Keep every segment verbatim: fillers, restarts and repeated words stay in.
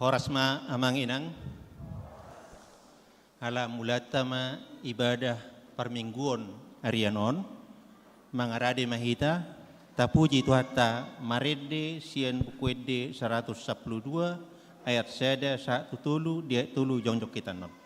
Horas ma amang inang. Ala mulanta ma ibadah parmingguon arian on, mangarade ma hita, tapuji Tuhanta marende sian Buku Ende saratus sampulu dua, ayat sada sahat tu tolu, di ayat tolu jongjong hita annon.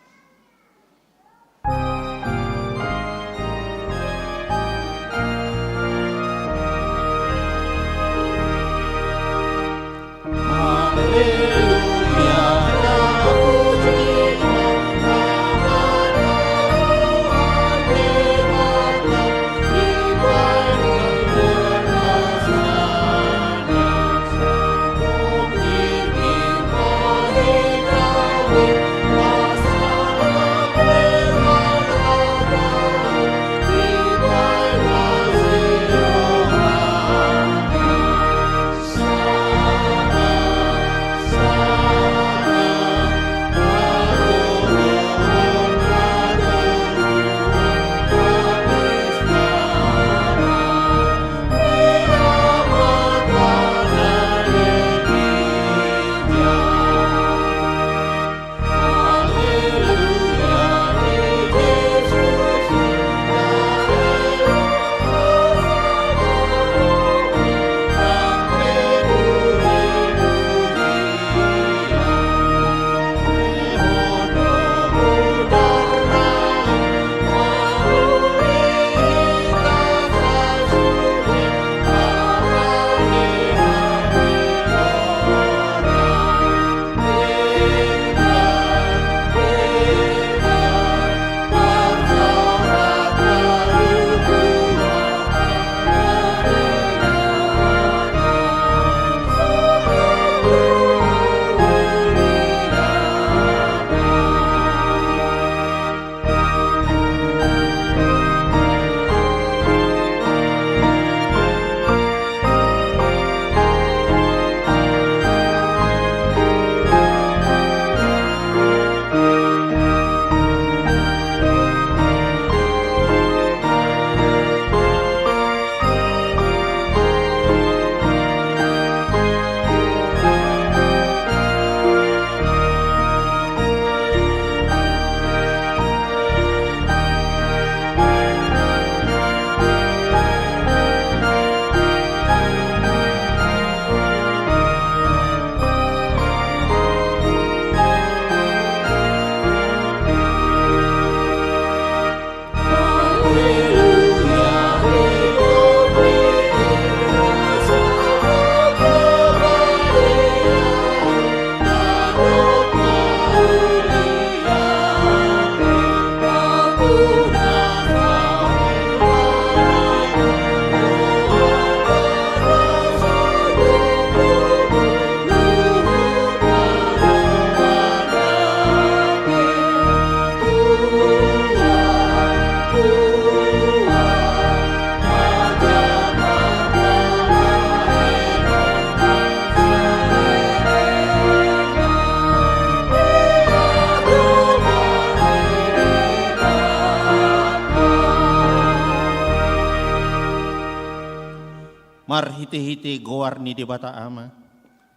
Marhite-hite goar ni Debata Ama,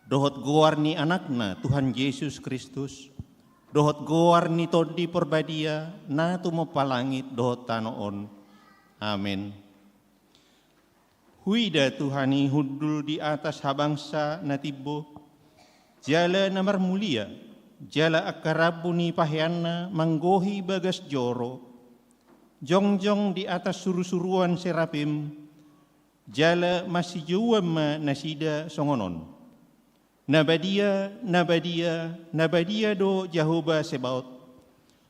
dohot goar ni Anakna Tuhan Jesus Kristus, dohot goar ni Tondi Porbadia, na tumompa langit dohot tano on. Amen. Huida Tuhan i hundul di atas habangsa na timbo, jala na marmulia, jala angka rambu ni paheanna manggohi bagas joro, jongjong di atas suru-suruan serapim, jala masijouan ma nasida songon on: Na badia, na badia, na badia do Jahowa Sebaot.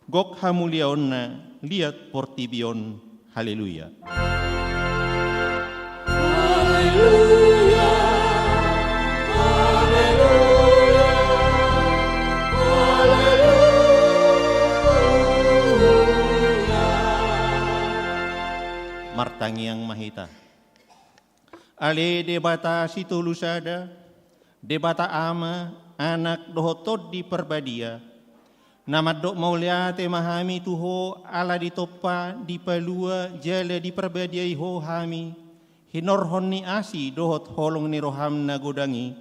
Gok hamuliaonna liat portibi on. Haleluya. Haleluya, haleluya, haleluya. Martangiang ma hita. Ale Debata Sitolu Sada, Debata Ama, Anak dohot Tondi Parbadia, na mandok mauliate ma hami tu Ho ala ditompa, dipalua jala diparbadiai Ho hami hinorhon ni asi dohot holong ni roham na godang i.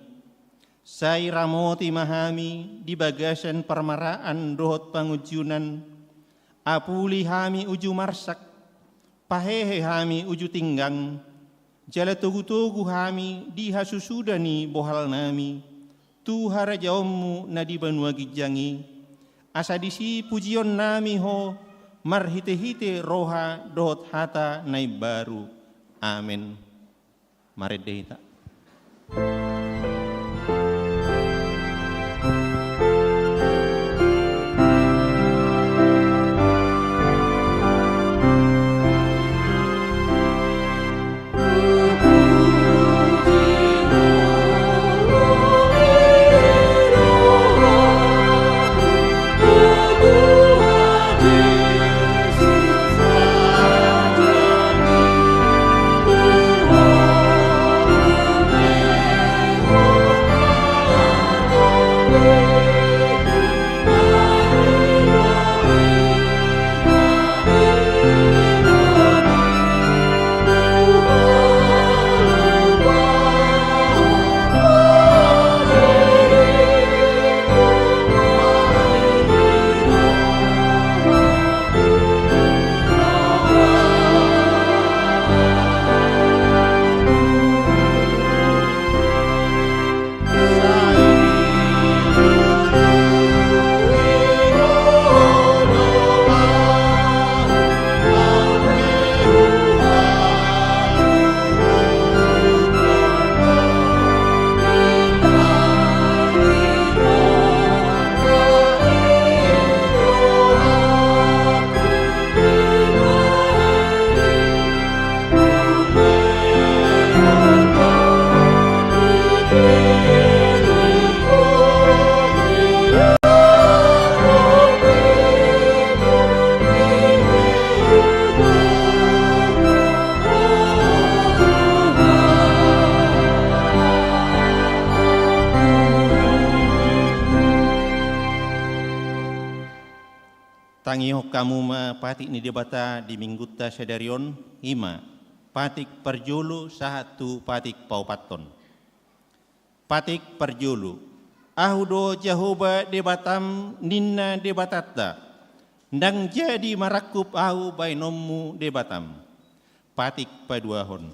Sai ramoti ma hami di bagasan parmaraan dohot pangunjunan, apuli hami uju marsak, pahehe hami uju tinggang, jala togu-togu hami di hasusuda ni bohalnami tu harajaonmu na di banua ginjang i, asa disi pujionnami Ho marhite-hite roha dohot hata na imbaru. Amen. Marende hita. Tangihon hamu ma patik ni Debata di Minggunta sadari on, i ma patik parjolo sahat tu patik paopathon. Patik parjolo. Ahu do Jahowa Debatam, ninna Debatanta, ndang jadi marangkup ahu baenonmu Debatam. Patik paduahon.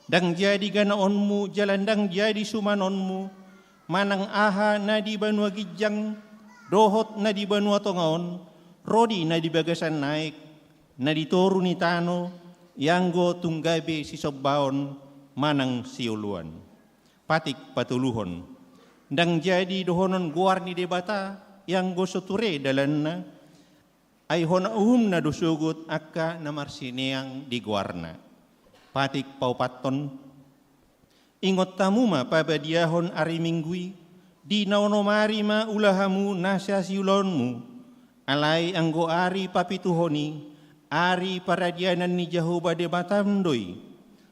Ndang jadi ganaonmu jala ndang jadi sumanonmu manang aha na di banua ginjang dohot na di banua tonga on, ro di na di bagasan aek, na di toru ni tano, ianggo tung gabe sisombaon manang sioloan. Patik patoluhon. Ndang jadi dohonon goar ni Debata ianggo so ture dalanna, ai hona uhumna do sogot angka na marsineang di goarna. Patik paopathon. Ingot hamu ma pabadiahon ari Minggu i, di na onom ari ma ula hamu nasa siulaonmu, alai anggo ari papituhon i, ari paradianan ni Jahowa Debatam do i.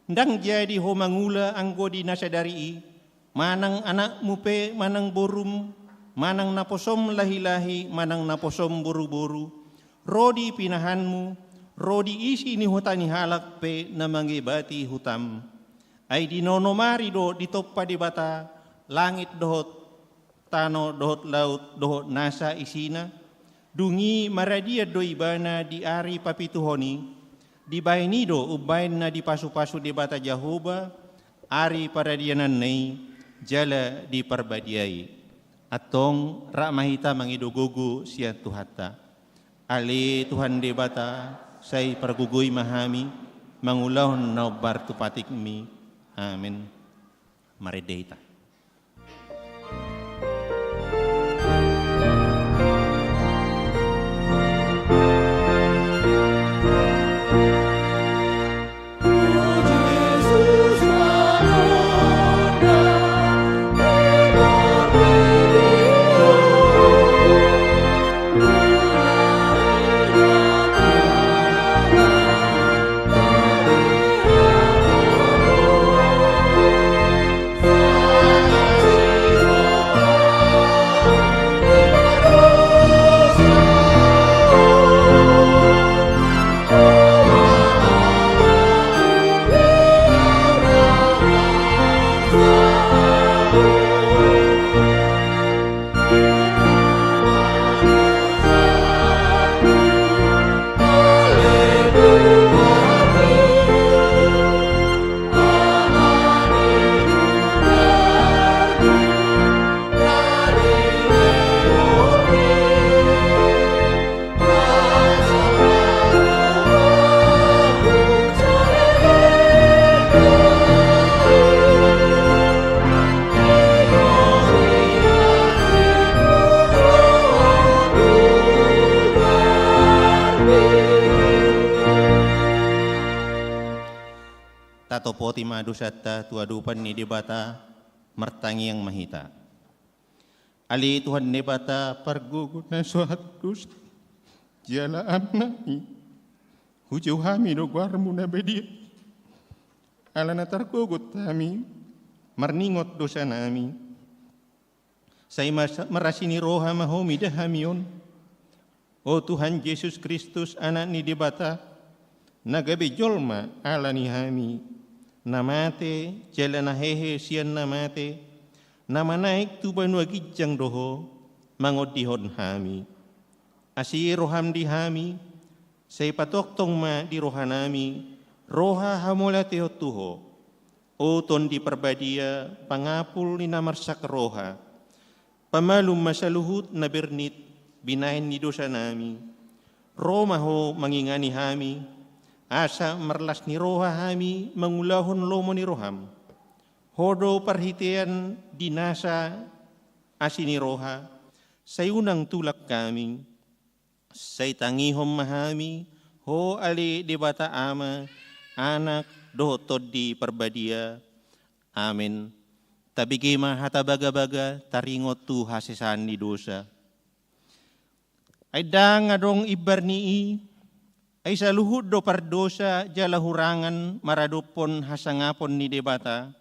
Ndang jadi ho mangula anggo di na sadari i, manang anakmu pe manang borum, manang naposom lahi-lahi manang naposom boru-boru, ro di pinahanmu, ro di isi ni huta ni halak pe na mangebati hutam. Ai di na onom ari do ditompa Debata langit dohot tano dohot laut dohot nasa isina, dung i maradian do ibana di ari papituhon i. Dibahen i do umbahen na dipasupasu Debata Jahowa ari paradiananna i jala diparbadiai. Antong rap ma hita mangido gogo sian Tuhanta. Ale Tuhan Debata, sai pargogoi ma hami mangulahon na hombar tu patikmi. Amen. Marende hita. Tatopoti ma dosanta tu adopan ni Debata, martangiang ma hita. Ale Tuhan Debata, pargogo na so hatutusan, jala Ama nami, hujou hami do goarmu na badia. Ala na targogot hami marningot dosanami, sai mas-, marasi ni roha ma Ho mida hami on. O Tuhan Jesus Kristus, Anak ni Debata, na gabe jolma ala ni hami, na mate jala na hehe sian na mate, na manaek tu banua ginjang do Ho mangondihon hami. Asi roham di hami, sai patongtong ma di rohanami roha hamauliateon tu Ho. O Tondi Parbadia, pangapul ni na marsak roha, pamalum ma saluhut na bernit binahen ni dosanami. Ro ma Ho mangingani hami, asa marlas ni roha hami mangulahon lomo ni roham. Ho do parhitean di nasa asi ni roha, sai unang tulak hami. Sai tangihon ma hami Ho ale Debata Ama, Anak, dohot Tondi Parbadia. Amen. Tabege ma hata bagabaga taringot tu hasesaan ni dosa. Ai ndang adong imbar ni i, ai saluhut do pardosa jala hurangan maradophon hasangapon ni Debata.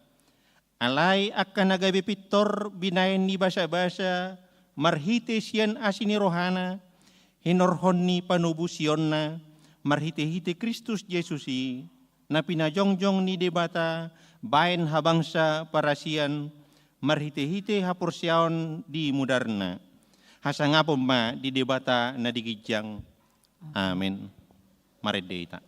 Alai angka na gabe pintor binahen ni basabasa marhite sian asi ni rohana, hinorhon ni panobusionna marhitehite Kristus Jesus i, na pinajongjong ni Debata bahen habangsa parasian, marhitehite haporseaon di mudarna. Hasangapon ma di Debata na di ginjang. Amen. Marende hita.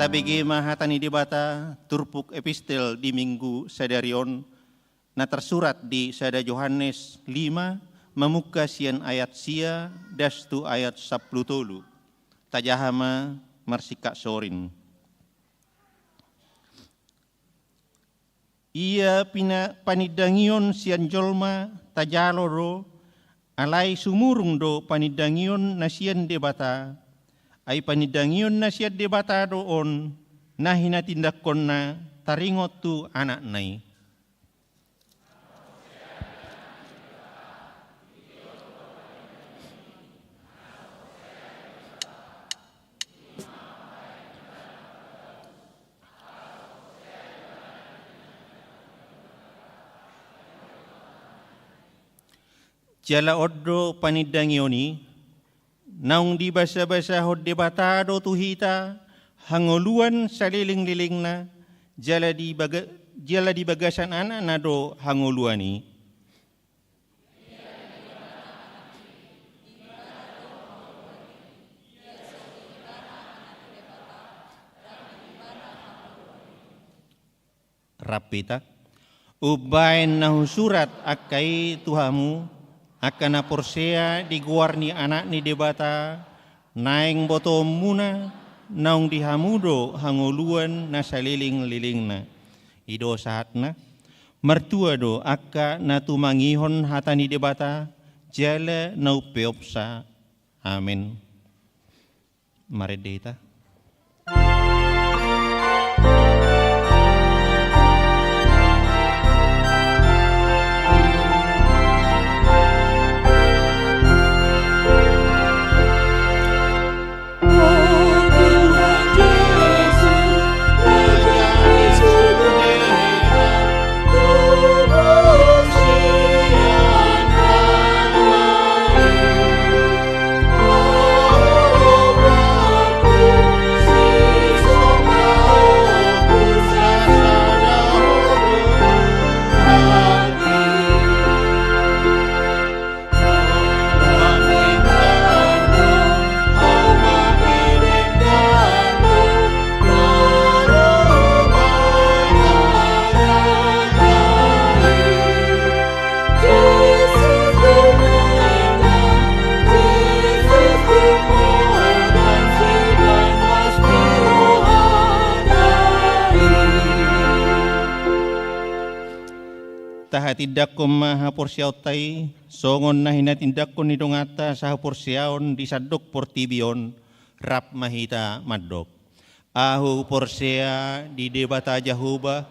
Tabege ma hata ni Debata, turpuk epistel di Minggu sadari on, na tarsurat di sada Johannes lima, mamungka sian ayat sia das tu ayat sampulu tolu. Tajaha ma marsingkat sorin. Ia pina-, panindangion sian jolma tajalo do, alai sumurung do panindangion na sian Debata. Ai panindangion na sian Debata do on, na hinatindangkonna taringot tu Anakna i. Jala on do panindangion i, naung dibasabasahon Debata do tu hita hangoluan salelenglelengna, jala di baga-, jala di bagasan Anakna do hangoluan i. Rap hita. Umbaen na husurat angka i tu hamu, angka na porsea di goar ni Anak ni Debata, naeng botoonmuna, naung di hamu do hangoluan na salelenglelengna. I do sahatna, martua do angka na tumangihon hata ni Debata, jala na umpeopsa. Amen. Marende hita. Tahatindangkon ma haporseaonta i, songon na hinatindangkon ni donganta sahaporseaon di sandok portibi on, rap ma hita mandok. Ahu porsea di Debata Jahowa,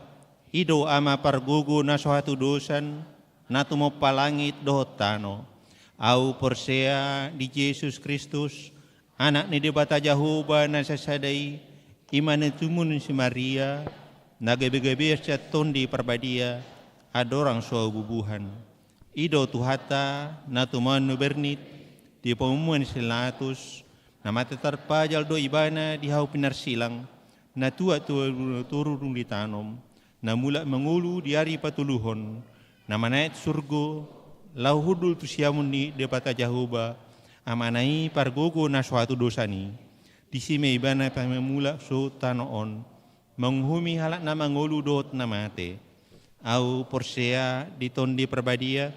i do Ama pargogo na so hatudosan, na tumompa langit dohot tano. Ahu porsea di Jesus Kristus, Anak ni Debata Jahowa na sasada i, i ma na tumunu si Maria, na gabegabean sian Tondi Parbadia, andorang so habubuhan. I do Tuhanta, na tumaon na bernit, di pamunuan si Pilatus, na mate tarpajal do ibana di hau pinarsilang, na tuat tu toru dung ditanom, na mulak mangolu di ari patoluhon, na manaek tu surgo, laho hundul tu siamun ni Debata Jahowa, Amana i pargogo na so hatudosan i. Disi ma ibana pamamulak suhut tano on, manguhumi halak na mangolu dohot na mate. Ahu porsea di Tondi Parbadia,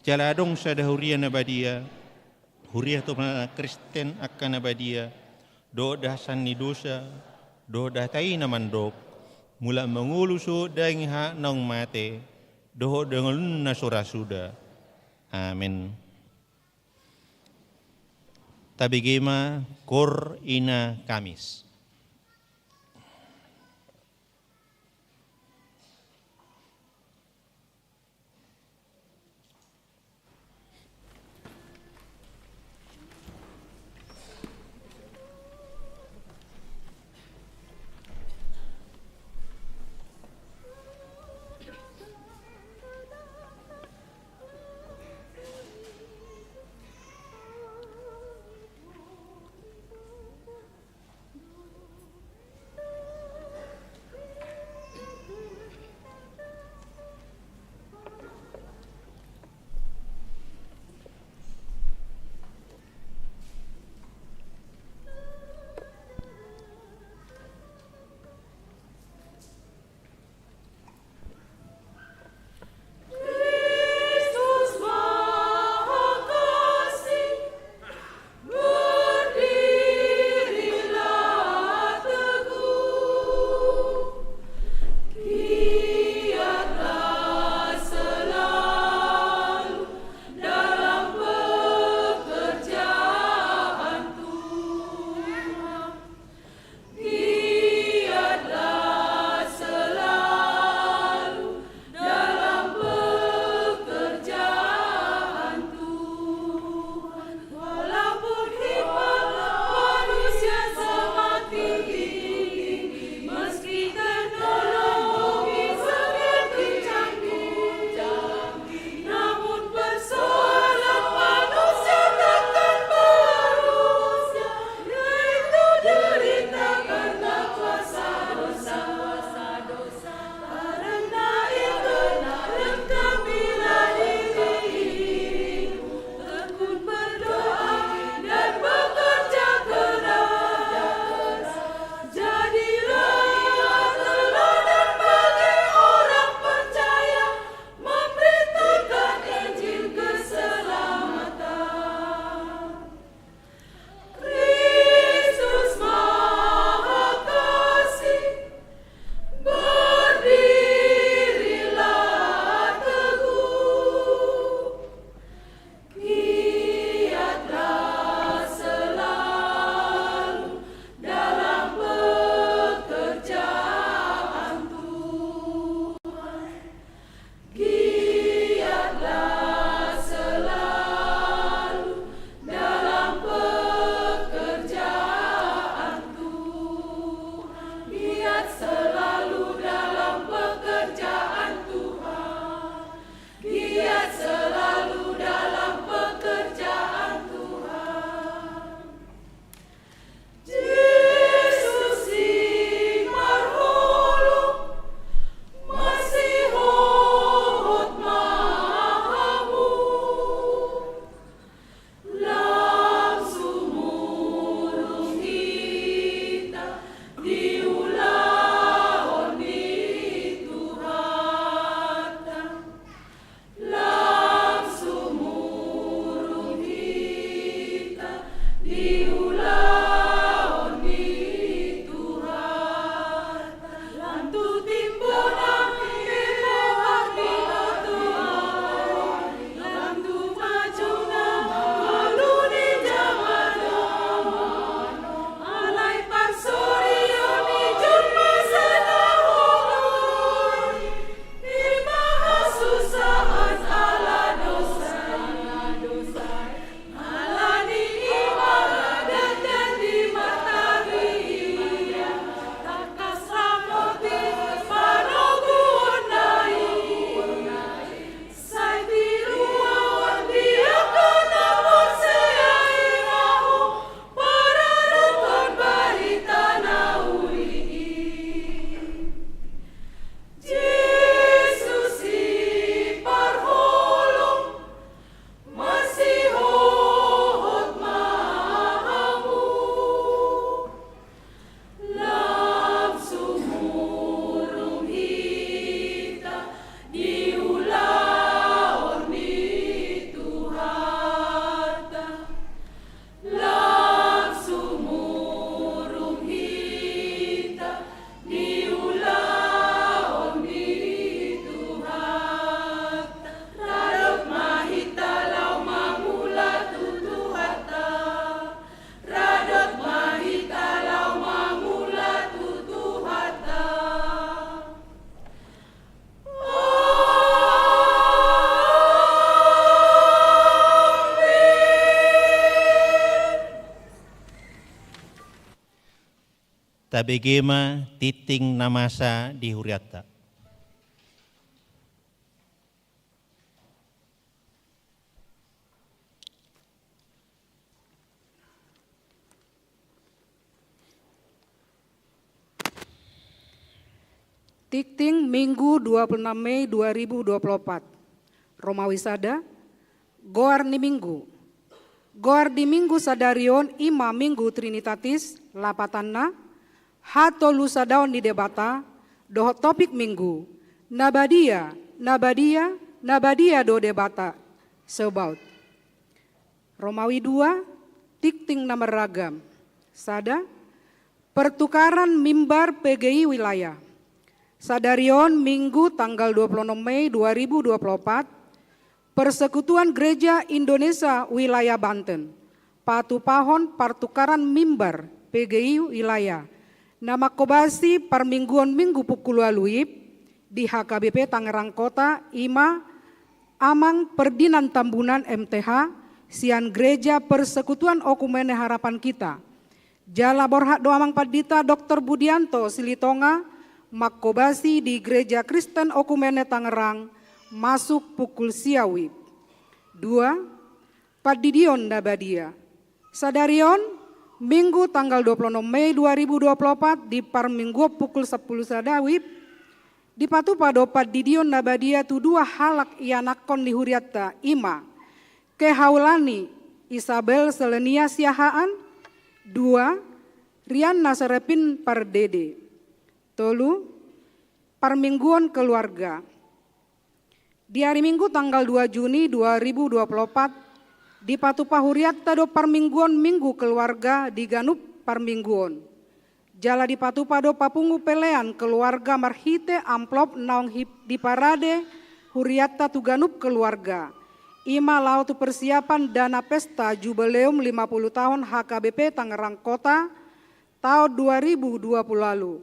jala adong sada huria na badia, huria tu na Kristen angka na badia, dohot dahasan ni dosa, dohot hata i na mandok, mulak mangolu suhut daging halak naung mate, dohot daging na so ra suda. Amen. Tabege ma Koor Ina Kamis. Tabege ma tingting na masa di hurianta. Tingting Minggu dua puluh enam Mei dua ribu dua puluh empat. Romawi sada. Goar ni Minggu. Goar di Minggu sadari on i ma Minggu Trinitatis, lapatanna, hatolusadaon ni Debata, dohot topik Minggu, na badia, na badia, na badia do Debata Sebaot. Romawi dua, tingting na marragam. Sada, pertukaran mimbar P G I wilayah. Sadari on Minggu tanggal dua puluh enam Mei dua ribu dua puluh empat, Persekutuan Gereja Indonesia Wilayah Banten patupahon partukaran mimbar P G I wilayah, na manghobasi parmingguon Minggu pukul ualu WIB di H K B P Tangerang Kota, i ma Amang Ferdinand Tambunan M T H, sian Gereja Persekutuan Okumene Harapan Kita. Jala borhat do Amang Pandita Doktor Budianto Silitonga, manghobasi di Gereja Kristen Okumene Tangerang, masuk pukul sia WIB. Dua, pandidion na badia. Sadari on, Minggu tanggal dua puluh enam Mei dua ribu dua puluh empat, di parmingguon pukul sampulu sada WIB, dipatupa do pandidion na badia tu dua halak ianakhon ni hurianta, i ma Kehaulani Isabel Selenia Siahaan, dua, Rianna Serepin Pardede. Tolu, parmingguon keluarga. Di ari Minggu tanggal dua Juni dua ribu dua puluh empat, dipatupa hurianta do parmingguon Minggu keluarga di ganup parmingguon. Jala dipatupa do papungu pelean keluarga marhite amplop naung hip-, diparade hurianta tu ganup keluarga. I ma laho tu persiapan dana pesta jubileum lima puluh tahun H K B P Tangerang Kota, taon dua ribu dua puluh ualu,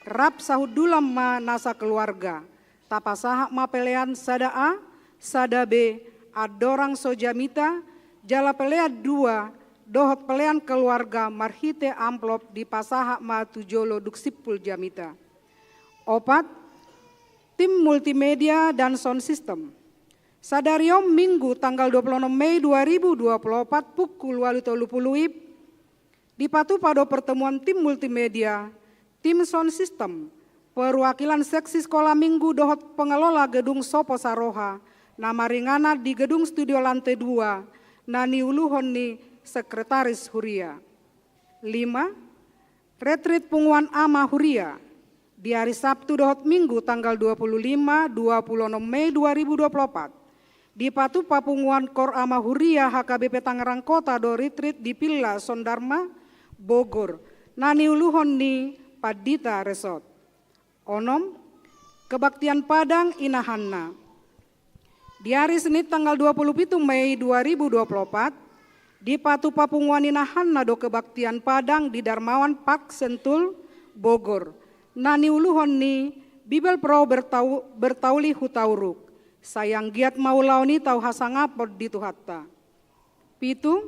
rap sahundulan ma nasa keluarga. Tapasahat ma pelean sada A, sada B, andorang so jamita, jala pelean dua, dohot pelean keluarga marhite amplop dipasahat ma tu jolo dung simpul jamita. Opat, tim multimedia dan sound system. Sadari on Minggu tanggal dua puluh enam Mei dua ribu dua puluh empat pukul ualu tolu pulu WIB, dipatupa do pertemuan tim multimedia, tim sound system, perwakilan seksi sekolah minggu dohot pengelola gedung Sopo Saroha, na maringanan di gedung studio lantai dua, na niuluhon ni sekretaris huria. Lima, retreat punguan ama huria. Di ari Sabtu dohot Minggu tanggal dua puluh lima, dua puluh enam Mei dua ribu dua puluh empat, dipatupa punguan koor ama huria H K B P Tangerang Kota do retreat di Villa Sondarma, Bogor, na niuluhon ni Pandita Resort. Onom, kebaktian Padang Inahanna. Di ari Senin tanggal dua puluh pitu Mei dua ribu dua puluh empat, dipatupa punguan Inahanna do kebaktian Padang di Darmawan Park Sentul, Bogor, na niuluhon ni Bibelvrouw Bertau-, Bertauli Hutauruk. Sai anggiat ma ulaon i tau hasangapon di Tuhanta. Pitu,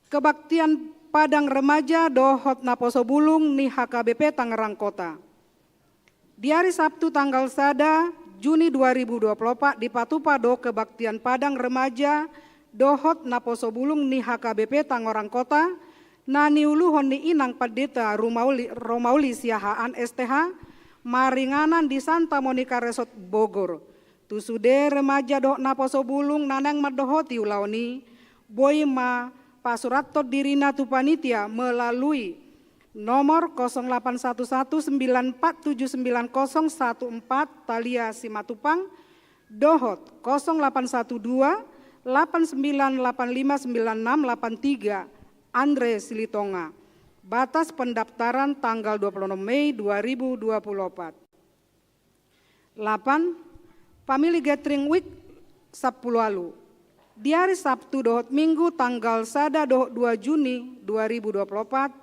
kebaktian Padang Remaja dohot Naposobulung ni H K B P Tangerang Kota. Di ari Sabtu tanggal sada Juni dua ribu dua puluh empat dipatupa do kebaktian Padang Remaja dohot Naposobulung ni H K B P Tangerang Kota, na niuluhon ni Inang Pandita Romauli, Romauli Siahaan S T H, maringanan di Santa Monica Resort Bogor. Tu sude remaja dohot naposobulung na naeng mandohoti ulaon i, boi ma pasurathon dirina tu panitia melalui nomor kosong delapan satu satu sembilan empat tujuh sembilan kosong satu empat Thalia Simatupang, dohot kosong delapan satu dua delapan sembilan delapan lima sembilan enam delapan tiga Andre Silitonga. Batas pendaftaran tanggal dua puluh enam Mei dua ribu dua puluh empat. Lapan, Family Gathering Week sampulu ualu. Di ari Sabtu dohot Minggu tanggal sada dohot dua Juni dua ribu dua puluh empat,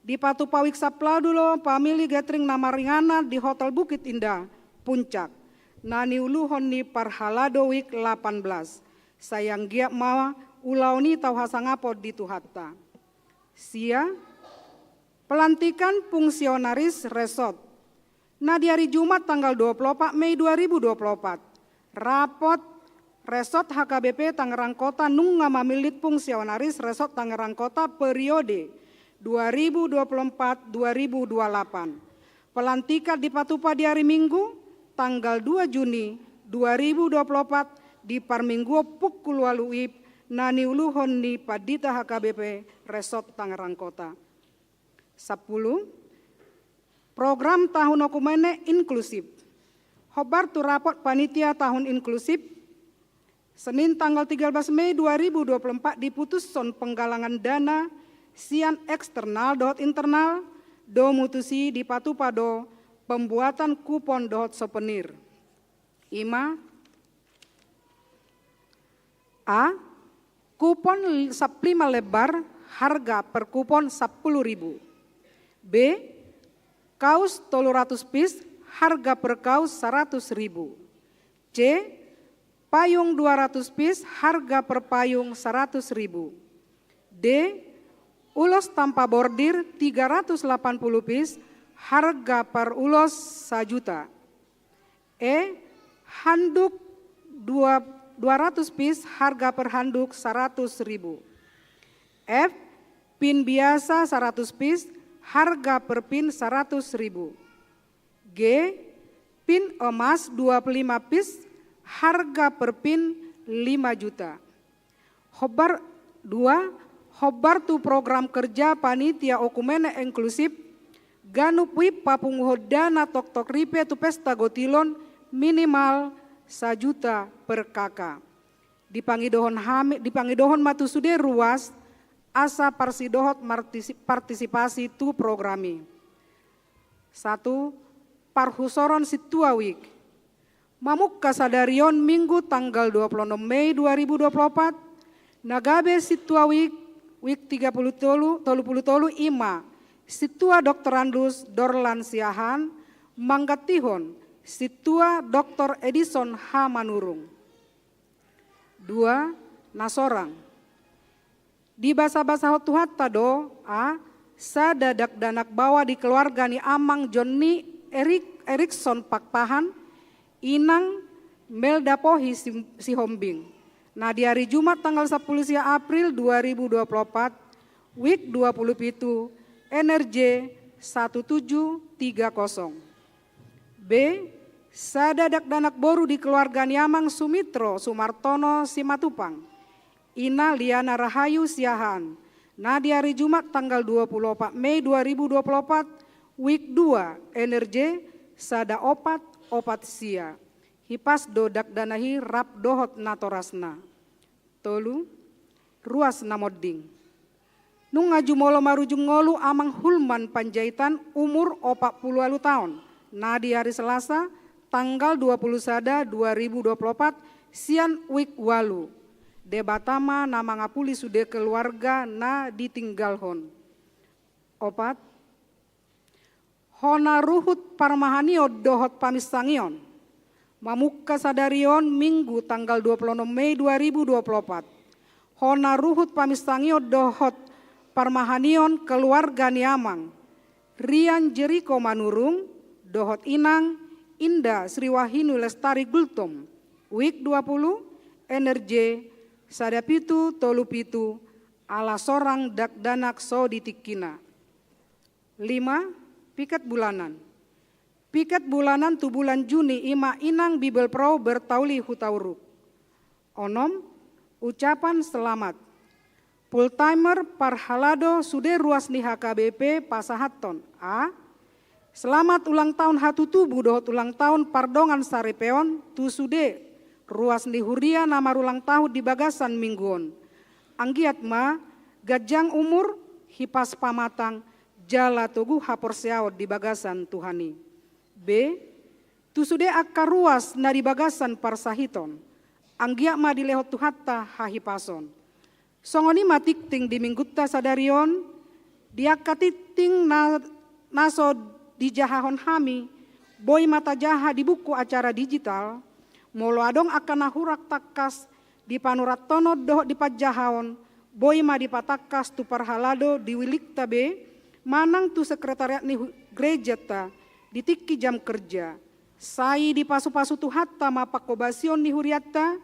dipatupa week sampulu ualu Family Gathering na maringanan di Hotel Bukit Indah, Puncak, na niuluhon ni Parhalado Week lapan belas. Sai anggiat ma ulaon i tau hasangapon di Tuhanta. Sia, Pelantikan fungsionaris resort. Na di ari Jumat tanggal dua puluh opat Mei dua ribu dua puluh opat, rapot resort H K B P Tangerang Kota nunga mamillit fungsionaris resort Tangerang Kota periode dua ribu dua puluh empat dua ribu dua puluh delapan. Pelantikan dipatupa di ari Minggu tanggal dua Juni dua ribu dua puluh opat di parmingguon pukul ualu WIB na niuluhon ni Pandita H K B P Resort Tangerang Kota. Sampulu. Program tahun okumene inklusif. Hombar tu rapot panitia tahun inklusif, Senin tanggal tiga belas Mei dua ribu dua puluh empat diputushon penggalangan dana sian eksternal dohot internal, domu tusi dipatupa do pembuatan kupon dohot souvenir. Ima: A. Kupon l-, saplima lembar, harga per kupon sampulu ribu. B. Kaus tolu ratus pis, harga per kaus saratus ribu. C. Payung dua ratus pis, harga per payung saratus ribu. D. Ulos tanpa bordir tiga ratus delapan puluh pis, harga per ulos sajuta. E. Handuk dua, dua ratus pis, harga per handuk saratus ribu. F. Pin biasa saratus pis, harga per pin saratus ribu. G. Pin emas dua puluh lima pis, harga per pin lima juta. Hombar dua, hombar tu program kerja panitia okumene inklusif, ganup WIB papunguhon dana toktok ripe tu pesta gotilon minimal sajuta per K K. Dipangidohon hami, dipangidohon ma tu sude ruas asa parsidohot martisi-, partisipasi tu program i. Satu, parhusoron sintua WIB. Mamungka sadari on Minggu tanggal dua puluh enam Mei dua ribu dua puluh empat, na gabe sintua WIB, WIB tiga puluh tolu, tolu puluh tolu ima, sintua Doktorandus Dorlan Siahaan, manggantihon sintua Doktor Edison H. Manurung. Dua, na sorang. Dibasabasahon Tuhanta do, a, sada dakdanak baoa di keluarga ni Amang Jonni Erik-, Erikson Pakpahan, Inang Melda Pohi Si-, Sihombing. Na di ari Jumat tanggal sampulu sia April dua ribu dua puluh opat, WIB dua puluh pitu, N R J satu tujuh tiga kosong. B, sada dakdanak boru di keluarga ni Amang Sumitro Sumartono Simatupang, Ina Liana Rahayu Siahaan, na di ari Jumat tanggal dua puluh opat Mei dua ribu dua puluh opat, WIB dua, N R J sada opat opat sia. Hipas do dakdanak i rap dohot natorasna. Tolu, ruas na monding. Nunga jumolo marujung ngolu Amang Hulman Panjaitan, umur opat pulu ualu taon, na di ari Selasa tanggal dua pulu sada dua ribu dua pulu opat, sian WIB ualu. Debata ma na mangapuli sude keluarga na ditinggalhon. Opat, hona ruhut parmahanion dohot paminsangion. Mamungka sadari on Minggu tanggal dua pulu onom Mei dua ribu dua pulu opat, hona ruhut paminsangion dohot parmahanion keluarga ni Amang Rian Jeriko Manurung dohot Inang Inda Sriwahinu Lestari Gultom, WIB dua pulu, N R J sada pitu tolu pitu, ala sorang dakdanak so di tingkina. Lima, piket bulanan. Piket bulanan tu bulan Juni ima Inang Bibelvrouw Bertauli Hutauruk. Onom, ucapan selamat. Full timer parhalado sude ruas ni H K B P pasahathon: A, selamat ulang tahun hatutubu dohot ulang tahun pardongansaripeon tu sude ruas ni huria na marulang tahun di bagasan minggu on. Anggiat ma ganjang umur, hipas pamatang, jala togu haporseaon di bagasan Tuhan i. B, tu sude angka ruas na di bagasan parsahiton, anggiat ma dilehon Tuhanta hahipason. Songon i ma tingting di Minggunta sadari on, di angka tingting na, na so dijahahon hami, boi ma tajaha di buku acara digital, molo adong angka na hurang tangkas di panurathonon dohot di panjahaon, boi ma dipatangkas tu parhalado di wilikta be, manang tu sekretariat ni hu-, gerejanta di tingki jam kerja. Sai dipasupasu Tuhanta ma panghobasion ni hurianta,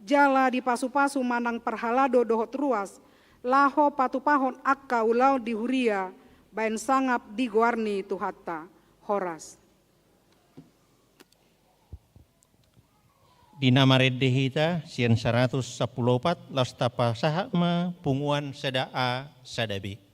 jala dipasupasu ma nang parhalado dohot ruas, laho patupahon angka ulaon di huria baen sangap di goar ni Tuhanta. Horas. Di na marende hita sian saratus sampulu opat, laos tapasahat ma punguan sada A sada B.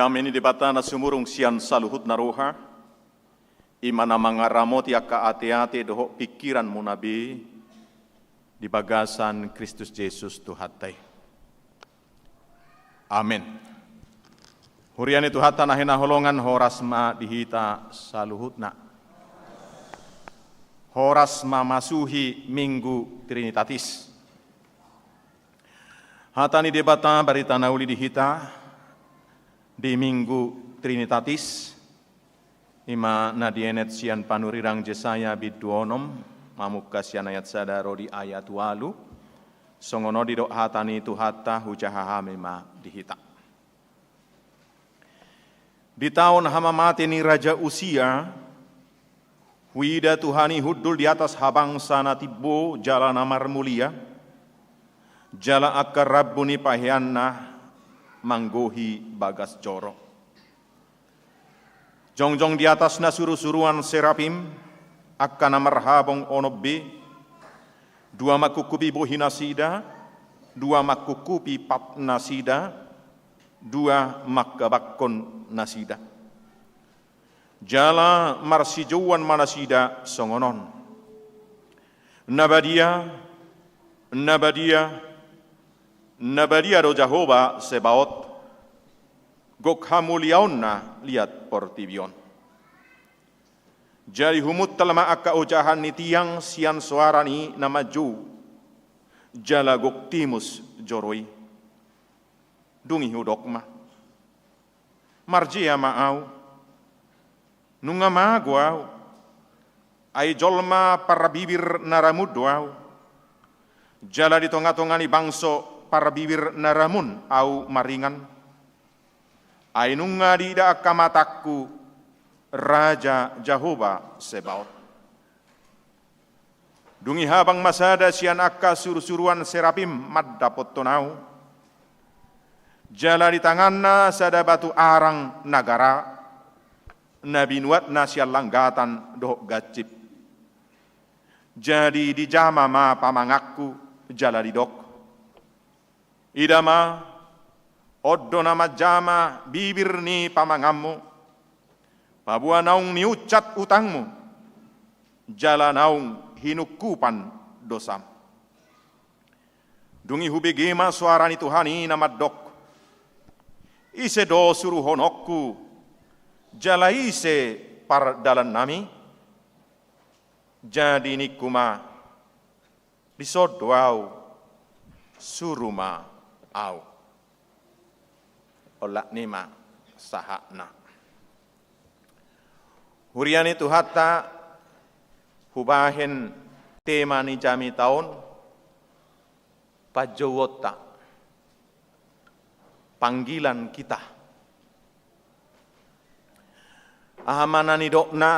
Dame ni Debata na sumurung sian saluhutna roha, i ma na mangaramoti angka ateate dohot pingkiranmuna be di bagasan Kristus Jesus Tuhanta i. Amen. Huria ni Tuhanta na hinaholongan, horas ma di hita saluhutna. Horas mamasuhi Minggu Trinitatis. Hata ni Debata barita na uli di hita di Minggu Trinitatis, i ma na dienet sian panurirang Jesaya bindu onom, mamungka sian ayat sada ro di ayat ualu. Songon on didok hata ni Tuhanta, hujaha hami ma di hita. Di taon hamamate ni Raja Usia, huida Tuhan i hundul di atas habangsa na timbo jala na marmulia, jala angka rambu ni paheanna manggohi bagas joro. Jongjong di atasna surusuruan serapim, angka na marhabong onom be, dua mangkungkupi bohi nasida, dua mangkungkupi pat nasida, dua mangkabangkon nasida. Jala marsijouan ma nasida songon on: Na badia, na badia, na badia do Jahowa Sebaot, gok hamuliaonna liat portibi on. Jadi humuntal ma angka ojahan ni tiang sian soara ni na manjou, jala gok timus joro i. Dung i hudok ma: Marjea ma ahu, nunga mago ahu, ai jolma parbibir na ramun do ahu, jala di tongatonga ni bangso parbibir na ramun ahu maringan. Ai nunga diida angka matangku Raja Jahowa Sebaot. Dung i habang ma sada sian angka surusuruan serapim mandapothon ahu, jala di tanganna sada batu arang na gara, na binuatna sian langgatan dohot gansip. Jadi dijama ma pamanganku jala didok: Ida ma, on do na manjama bibir ni pamanganmu, paboa naung niunsat utangmu, jala naung hinungkupan dosam. Dung i hubege ma soara ni Tuhan i na mandok: Ise do suruhononku, jala ise pardalannami? Jadi ningku ma: Dison do ahu, suru ma ahu. Olat ni ma sahatna. Huria ni Tuhanta, hubahen tema ni jamita on, panjouonta, panggilan kita. Aha ma na nidokna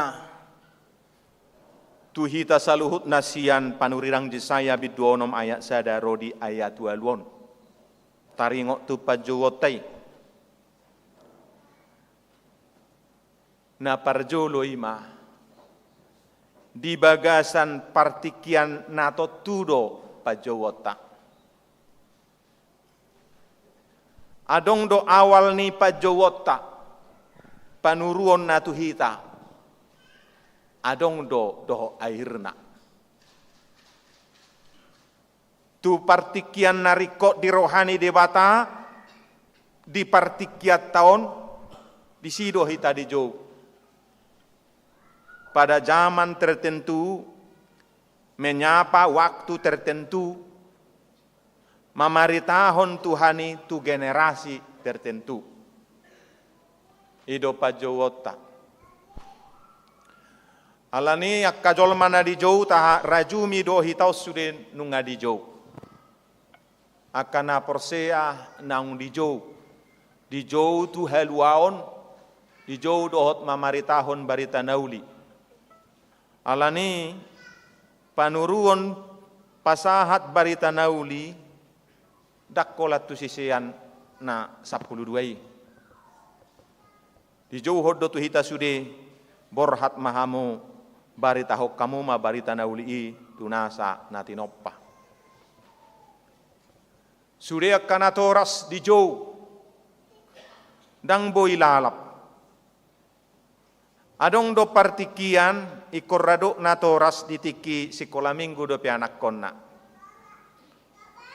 tu hita saluhutna sian panurirang Jesaya bindu onom ayat sada ro di ayat ualu on? Taringot tu panjouonta i. Na parjolo i ma, di bagasan partingkian na tontu do panjouonta. Adong do awal ni panjouonta, panuruonna tu hita. Adong do dohot akhirna. Tu partingkian na ringkot di roha ni Debata, di partingkianta on, disi do hita dijou. Pada zaman tertentu, menyapa waktu tertentu, mamaritahon Tuhan i tu generasi tertentu. I do panjouonta. Alani angka jolma na dijou, taha rajumi do hita on sude nunga dijou. Angka na porsea naung dijou, dijou tu haluaon, dijou dohot mamaritahon barita na uli. Alani panuruon pasahat barita na uli, ndang holan tu sisean na sampulu dua i. Dijouhon do tu hita sude, borhat ma hamu, baritahon hamu ma barita na uli i tu nasa na tinompa. Sude angka natoras dijou, Ndang boi lalap. Adong do partingkian ingkon ra dok natoras di tingki sikola minggu dope anakkonna.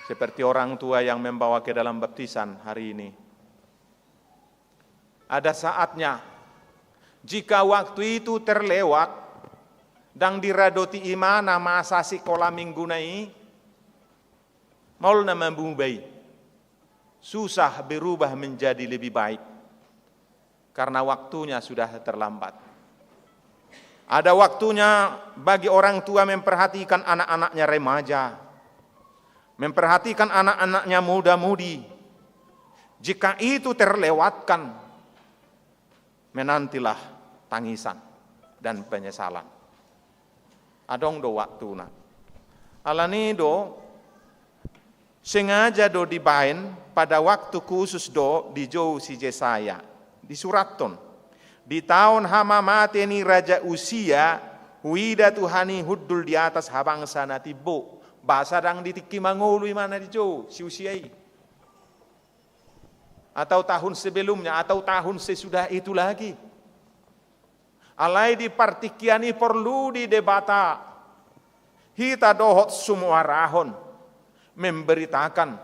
Seperti orang tua yang membawa ke dalam baptisan hari ini. Ada saatnya, jika waktu itu terlewat, ndang diradoti imana masa sikola mingguna i, maol na mamuba i. Susah berubah menjadi lebih baik. Karena waktunya sudah terlambat. Ada waktunya bagi orang tua memperhatikan anak-anaknya remaja, memperhatikan anak-anaknya muda-mudi. Jika itu terlewatkan, menantilah tangisan dan penyesalan. Adong do waktuna. Alani do, sengaja do dibaen pada waktu khusus do dijou si Jesaya. Disurathon. Di taon hamamate ni Raja Usia, huida Tuhan i hundul di atas habangsa na timbo. Boasa ndang di tingki mangolu imana dijou si Usia i. Atau tahun sebelumnya, atau tahun sesudah itu lagi. Alai di partingkian i porlu di Debata hita dohot sumuarahon, memberitakan.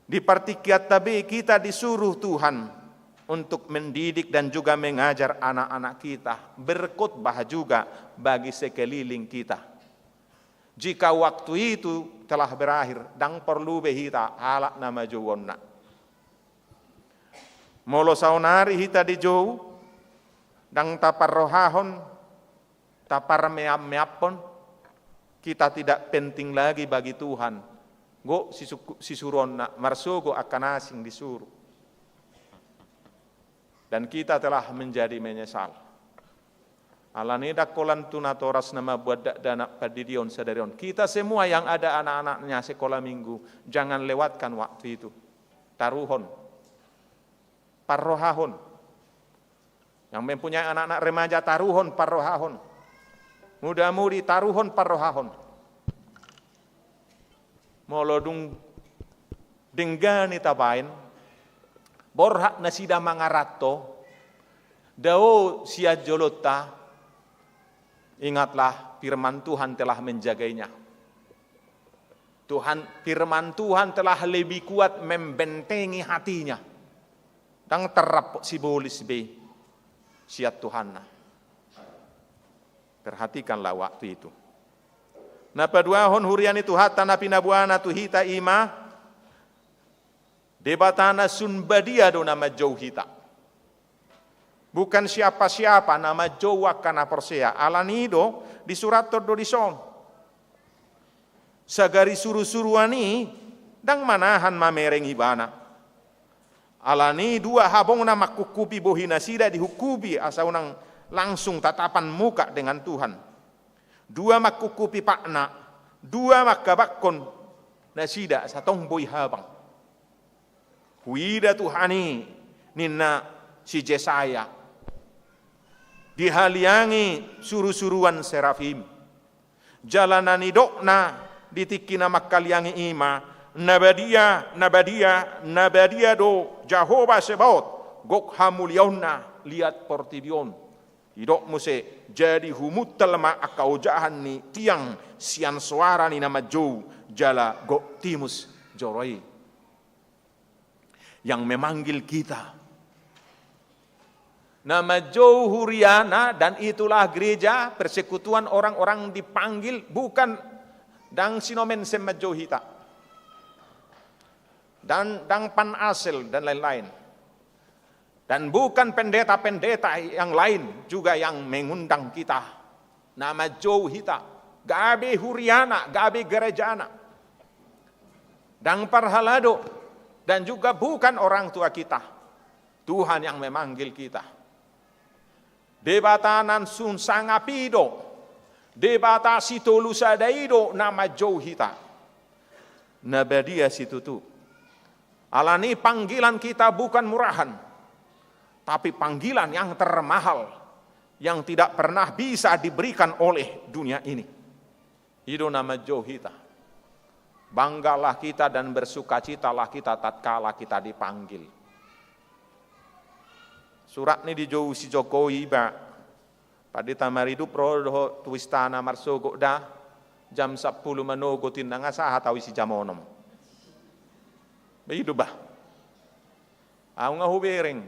Di partingkianta be kita disuruh Tuhan untuk mendidik dan juga mengajar anak-anak kita, berkhotbah juga bagi sekeliling kita. Jika waktu itu telah berakhir, ndang porlu be hita halak na majouonna. Molo saonari hita dijou, ndang taparrohahon, taparmeammeaphon, kita tidak penting lagi bagi Tuhan. Gok sisuku-, sisuruonna, marsogo angka na asing disuru. Dan kita telah menjadi menyesal. Alani ndang holan tu natoras na mambuat dakdanak pandidion sadari on. Kita semua yang ada anak-anaknya sekolah minggu, jangan lewatkan waktu itu. Taruhon. Parrohahon. Yang mempunyai anak-anak remaja, taruhon parrohahon. Muda-mudi, taruhon parrohahon. Molo dung denggan i tabaen, borhat nasida mangaranto, dao sian jolonta, ingatlah firman Tuhan telah menjagainya. Tuhan, firman Tuhan telah lebih kuat membentengi hatinya. Ndang tarrampok sibolis be sian Tuhanna. Perhatikanlah waktu itu. Na paduahon, huria ni Tuhanta na pinaboana tu hita i ma, Debata na sun badia do na manjou hita. Bukan siapa-siapa na manjou angka na porsea. Alani do disurathon do dison. Sagari surusuruan i ndang manahan mamereng ibana. Alani dua habongna mangkungkupi bohi nasida dihungkupi asa unang langsung tatapan muka dengan Tuhan. Dua mangkungkupi patna, dua manghabanghon nasida asa tong boi habang. Huida Tuhan i, ninna si Jesaya. Dihaliangi surusuruan serafim. Jala na nidokna di tingki na manghaliangi i ma, na badia, na badia, na badia do Jahowa Zebaot, gok hamuliaonna liat portibi on. Didok muse, jadi humuntal ma angka ojahan ni tiang sian soara ni na manjou, jala gok timus joro i. Yang memanggil kita. Na manjou huriana, dan itulah gereja, persekutuan orang-orang dipanggil, bukan ndang sinomensen manjou hita. Dan ndang Pan Asel dan lain-lain. Dan bukan pendeta-pendeta yang lain juga yang mengundang kita. Na manjou hita, gabe huriana, gabe gerejana. Ndang parhalado, dan juga bukan orang tua kita. Tuhan yang memanggil kita. Debata na sun sangap i do, Debata sitolu sada i do na manjou hita. Na badia situtu. Alani panggilan kita bukan murahan, tapi panggilan yang termahal, yang tidak pernah bisa diberikan oleh dunia ini. I do na manjou hita. Banggalah kita dan bersukacitalah kita tatkala kita dipanggil. Surat ni dijou si Jokowi iba. Pandita Maridup ro dohot tu istana marsogot da, jam sampulu manogot inna, nga sahat au i si jam onom. Ba i do bah. Au nga hubereng.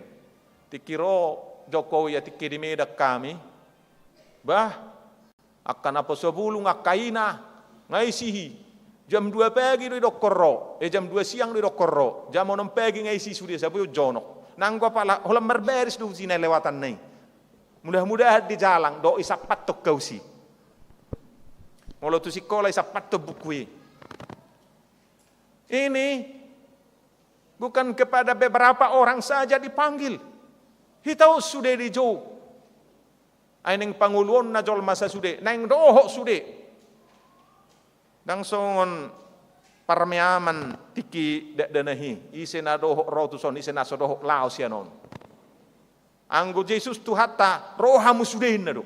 Tingki ro Jokowi, ia tingki di Medan hami. Bah, angka naposobulung, angka ina, nga isi i. Jam dua pagi do idokkon ro, eh, jam dua siang do idokkon ro, jam onom pagi nga isi sude, saboi jonok. Nanggo apala holan marbaris do uji na lewatanna i. Mudah-mudahan dijalang do isampathon hau si. Molo tu sikola isampathon buku i. Ini bukan kepada beberapa orang saja dipanggil. Hita on sude dijou. Ai naeng pangoluonna jolma sasude, naeng dohot sude. Ndang songon parmeaman tingki dakdanak i, ise na dohot ro tuson, ise na so dohot laho sian on. Anggo Jesus Tuhanta, ro hamu sude inna do.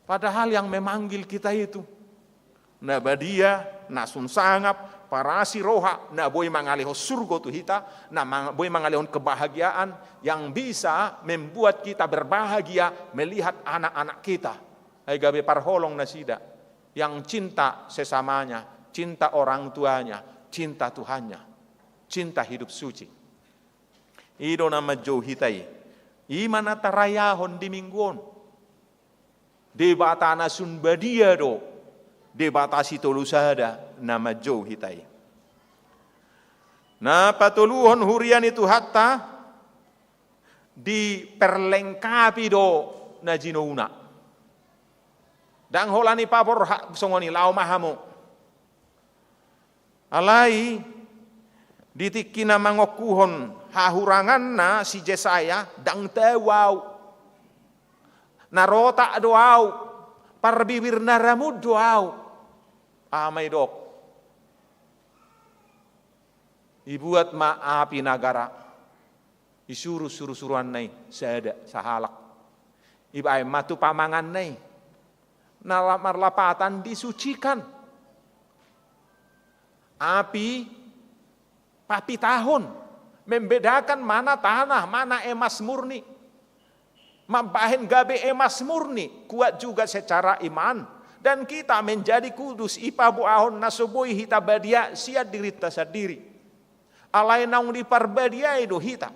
Padahal yang memanggil kita itu na badia, na sun sangap, parasi roha, na boi mangalehon surgo tu hita, na mang-, boi mangalehon kebahagiaan yang bisa membuat kita berbahagia melihat anak-anak kita. Ai gabe parholong nasida yang cinta sesamanya, cinta orang tuanya, cinta Tuhannya, cinta hidup suci. I do na manjou hita i. I ma na tarayahon di minggu on. Debata na sun badia do, Debata Sitolusada na manjou hita i. Na patoluhon, huria ni Tuhanta diperlengkapi do na jinouna. Ndang holan ipaborhat songon i, laho ma hamu. Alai di tingki na mangongkuhon hahuranganna si Jesaya, ndang tau au. Na rotak do au, parbibir na ramun do au. Aha ma idok? Ibuat ma api na gara, isuru surusuruanna i sada sahalak. Ibaen ma tu pamanganna i. Na la-, marlapatan disucikan. Api papitahon, membedakan mana tanah, mana emas murni. Mambahen gabe emas murni, kuat juga secara iman. Dan kita menjadi kudus, ipaboahon na so boi hita badia sian dirinta sandiri. Alai naung diparbadiai do hita.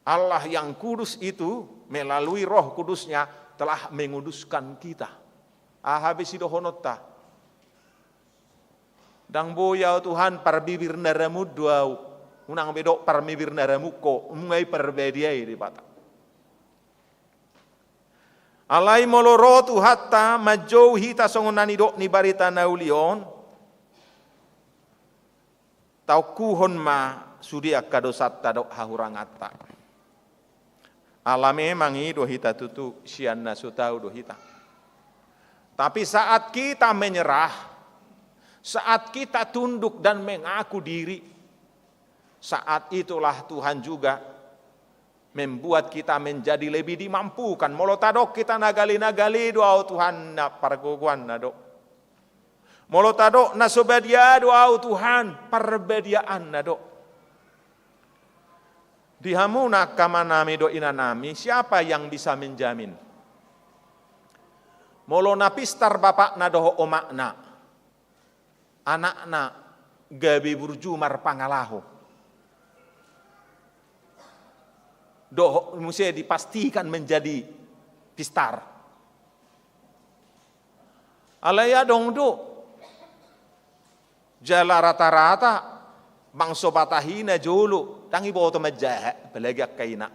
Allah yang kudus itu melalui Roh Kudus-Nya telah menguduskan kita. Aha be sidohononta? Ndang boi au Tuhan, parbibir na ramun do au. Unang be dok parbibir na ramun ho, nunga diparbadiai Debata. Alai molo ro Tuhanta manjou hita songon na nidok ni barita na uli on, taongkuhon ma sude angka dosanta dohot hahuranganta. Ala memang i do hita tutu, sian na so tau do hita. Tapi saat kita menyerah, saat kita tunduk dan mengaku diri, saat itulah Tuhan juga membuat kita menjadi lebih dimampukan. Molo tadok hita na gale, na gale do au Tuhan, na pargogoanna do. Molo tadok na so badia do au Tuhan, parbadiaanna do. Di hamuna angka amanami dohot inanami, siapa yang bisa menjamin? Molo na pistar bapakna dohot omakna, anakna gabe burju marpangalaho. Dohot muse dipastikan menjadi pistar. Alai adong do. Jala rata-rata bangso Batak i na jolo, ndang diboto manjaha, apalagi angka ina.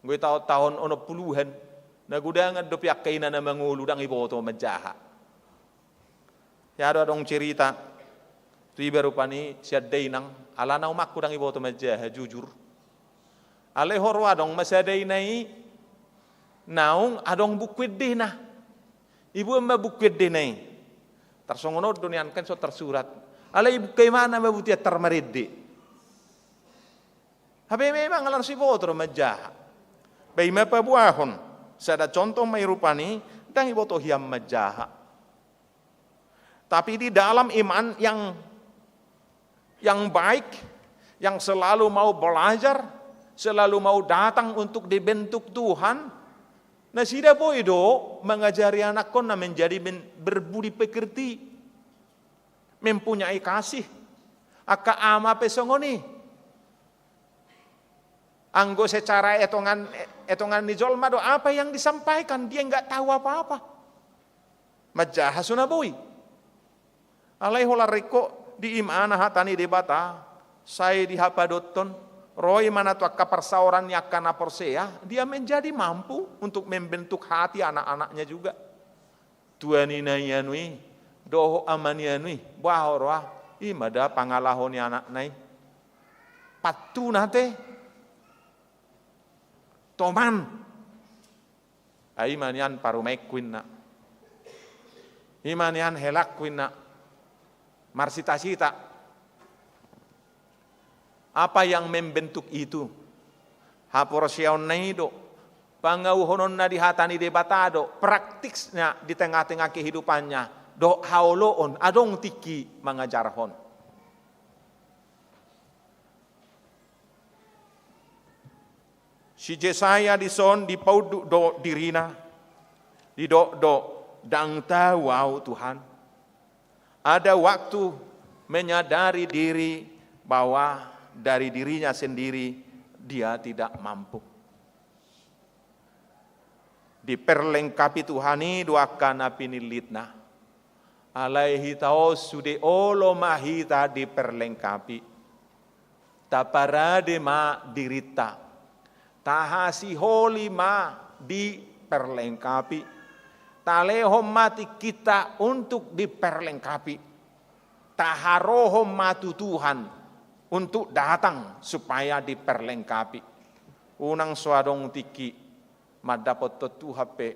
Anggo di taon-taon onom puluhan, na godangan dope angka ina na mangolu, ndang diboto manjaha. Ia do adong cerita, tu iba rupani sian dainang, alana omakku ndang diboto manjaha, jujur. Alai huroha adong ma sada ina i, naung adong buku endena. Diboan ma buku endena i. Tarsongon on do nian, kan so tarsurat. Alai dibuka imana ma buku i, tar marende. Hape memang ala na so diboto do manjaha. Ba i ma paboahon, sada contoh ma i rupani, ndang diboto hian manjaha. Tapi di dalam iman yang, yang baik, yang selalu mau belajar, selalu mau datang untuk dibentuk Tuhan, nasida boi do mangajari anakkonna menjadi men-, berbudi pekerti, mempunyai kasih. Angka ama pe songon i. Anggo secara etongan, etongan ni jolma do, apa yang disampaikan, dia nggak tahu apa-apa. Manjaha so na boi. Alai holan ringkot diimana hata ni Debata, sai dihapadothon, ro imana tu angka parsaoran ni angka na porsea, dia menjadi mampu untuk membentuk hati anak-anaknya juga. Tua ni na i anu i, dohot ama ni anu i, boha ho roha, i ma da pangalaho ni anakna i. Pantun ate. Toman. Ai ma nian parumaenku inna. I ma nian helangku inna. Marsita-sita. Apa yang membentuk itu? Haporseaonna i do, pangauhononna di hata ni Debata do, praktikna di tengah-tengah kehidupannya, dohot haoloon, adong tingki mangajarhon. Si Jesaya dison dipaunduk do dirina, didok do, ndang tau au Tuhan. Ada waktu menyadari diri bahwa dari dirinya sendiri dia tidak mampu. Diperlengkapi Tuhan i do angka na pinillitna. Alai hita on sude olo ma hita diperlengkapi. Taparade ma dirinta. Tahasiholi ma diperlengkapi. Talehon ma tingkinta untuk diperlengkapi. Taharohon ma tu Tuhan untuk datang supaya diperlengkapi. Unang so adong tingki mandapothon Tuhan pe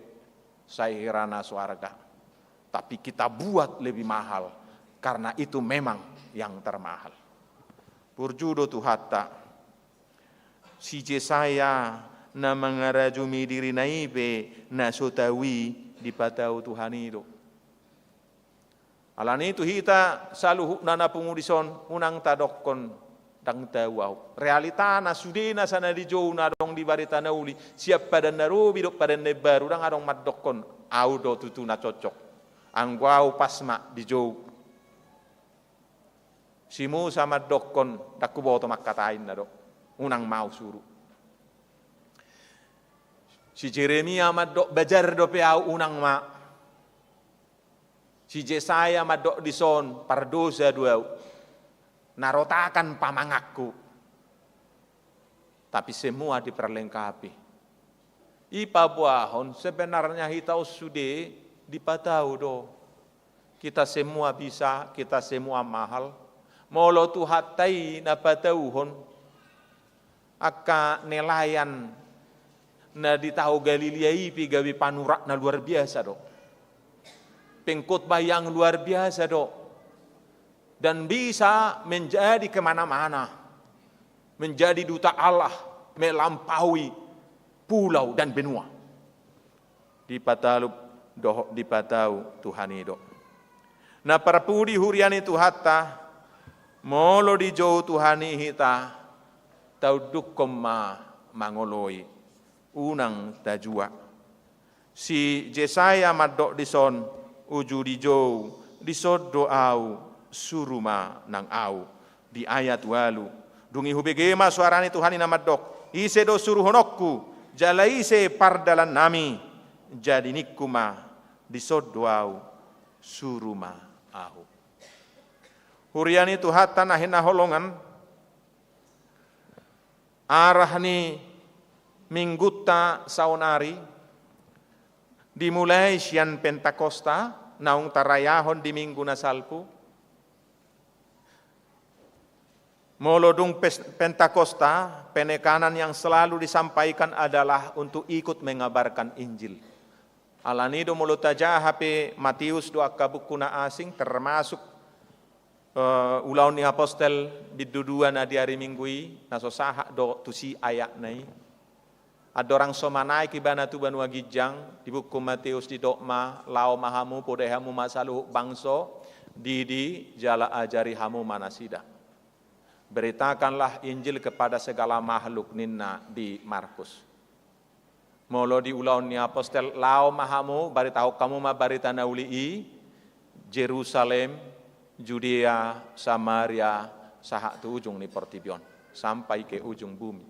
sai hira na soarga. Tapi kita buat lebih mahal, karena itu memang yang termahal. Burju do Tuhanta. Si Jesaya na mangarajumi dirina i pe na so tau i dipatau Tuhan i do. Alani tu hita saluhutna na pungu dison, unang tadokkon ndang tau au. Realitana sude nasa na dijou na adong di Barita na Uli, sian Padan na Robi dohot Padan na Imbaru, ndang adong mandokkon au do tutu na cocok. Anggo au pas ma dijou. Si Musa mandokkon, ndang huboto mangkatai inna do, unang ma au suru. Si Jeremia mandok, bajar dope au, unang ma. Si Jesaya mandok dison, pardosa do au, narotakan pamanganku. Tapi semua diperlengkapi. I paboahon sebenarnya hita on sude dipatau do. Kita semua bisa, kita semua mahal. Molo Tuhanta i na patauhon, angka nelayan na di tao Galilea i pe gabe panurat na luar biasa do. Pengkhotbah yang luar biasa do. Dan bisa menjadi kemana-mana. Menjadi duta Allah, melampaui pulau dan benua. Dipatalup dohot dipatau Tuhan i do. Na parpudi huria ni Tuhanta, molo dijou Tuhan i hita, taundukkon ma mangoloi, unang tajuak. Si Jesaya mandok dison, uju dijou, dison do au, suru ma nang au. Di ayat ualu. Dung i hubege ma soara ni Tuhan i na mandok, ise do suruhononku, jala ise pardalannami, jadi ningku ma, dison do au, suru ma ahu. Huria ni Tuhanta na hinaholongan, arah ni minggunta saonari, dimulai sian Pentakosta, naung tarayahon di minggu na salpu, Molo dung pes-, Pentakosta, penekanan yang selalu disampaikan adalah untuk ikut mengabarkan Injil. Alani do molo tajaha pe Matius do angka buku na asing, termasuk, eh, Ulaon ni Apostel bindu dua na di ari Minggu i, na so sahat do tusi ayatna i. Andorang so manaek ibana tu banua ginjang, di buku Matius didok ma, laho ma hamu, podai hamu ma saluhut bangso, didi jala ajari hamu ma nasida. Beritakanlah Injil kepada segala makhluk, ninna di Markus. Molo di Ulaon ni Apostel, laho ma hamu, baritahon hamu ma barita na uli i, Jerusalem, Judea, Samaria, sahat tu ujung ni portibi on, sampai ke ujung bumi.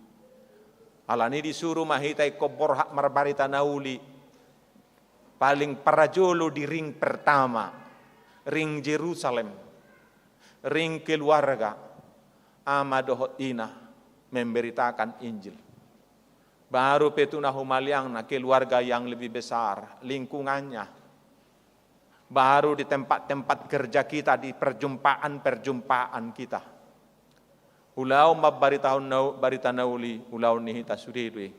Alani i disuru ma hita ingkon borhat marbarita na uli, paling parajolo di ring pertama, ring Jerusalem, ring keluarga, ama dohot ina, memberitakan Injil. Baru pe tu na humaliangna, keluarga yang lebih besar, lingkungannya. Baru di tempat-tempat kerja kita, di perjumpaan-perjumpaan kita. Ulaon mambaritahon nau-, barita na uli, ulaon ni hita sude do i.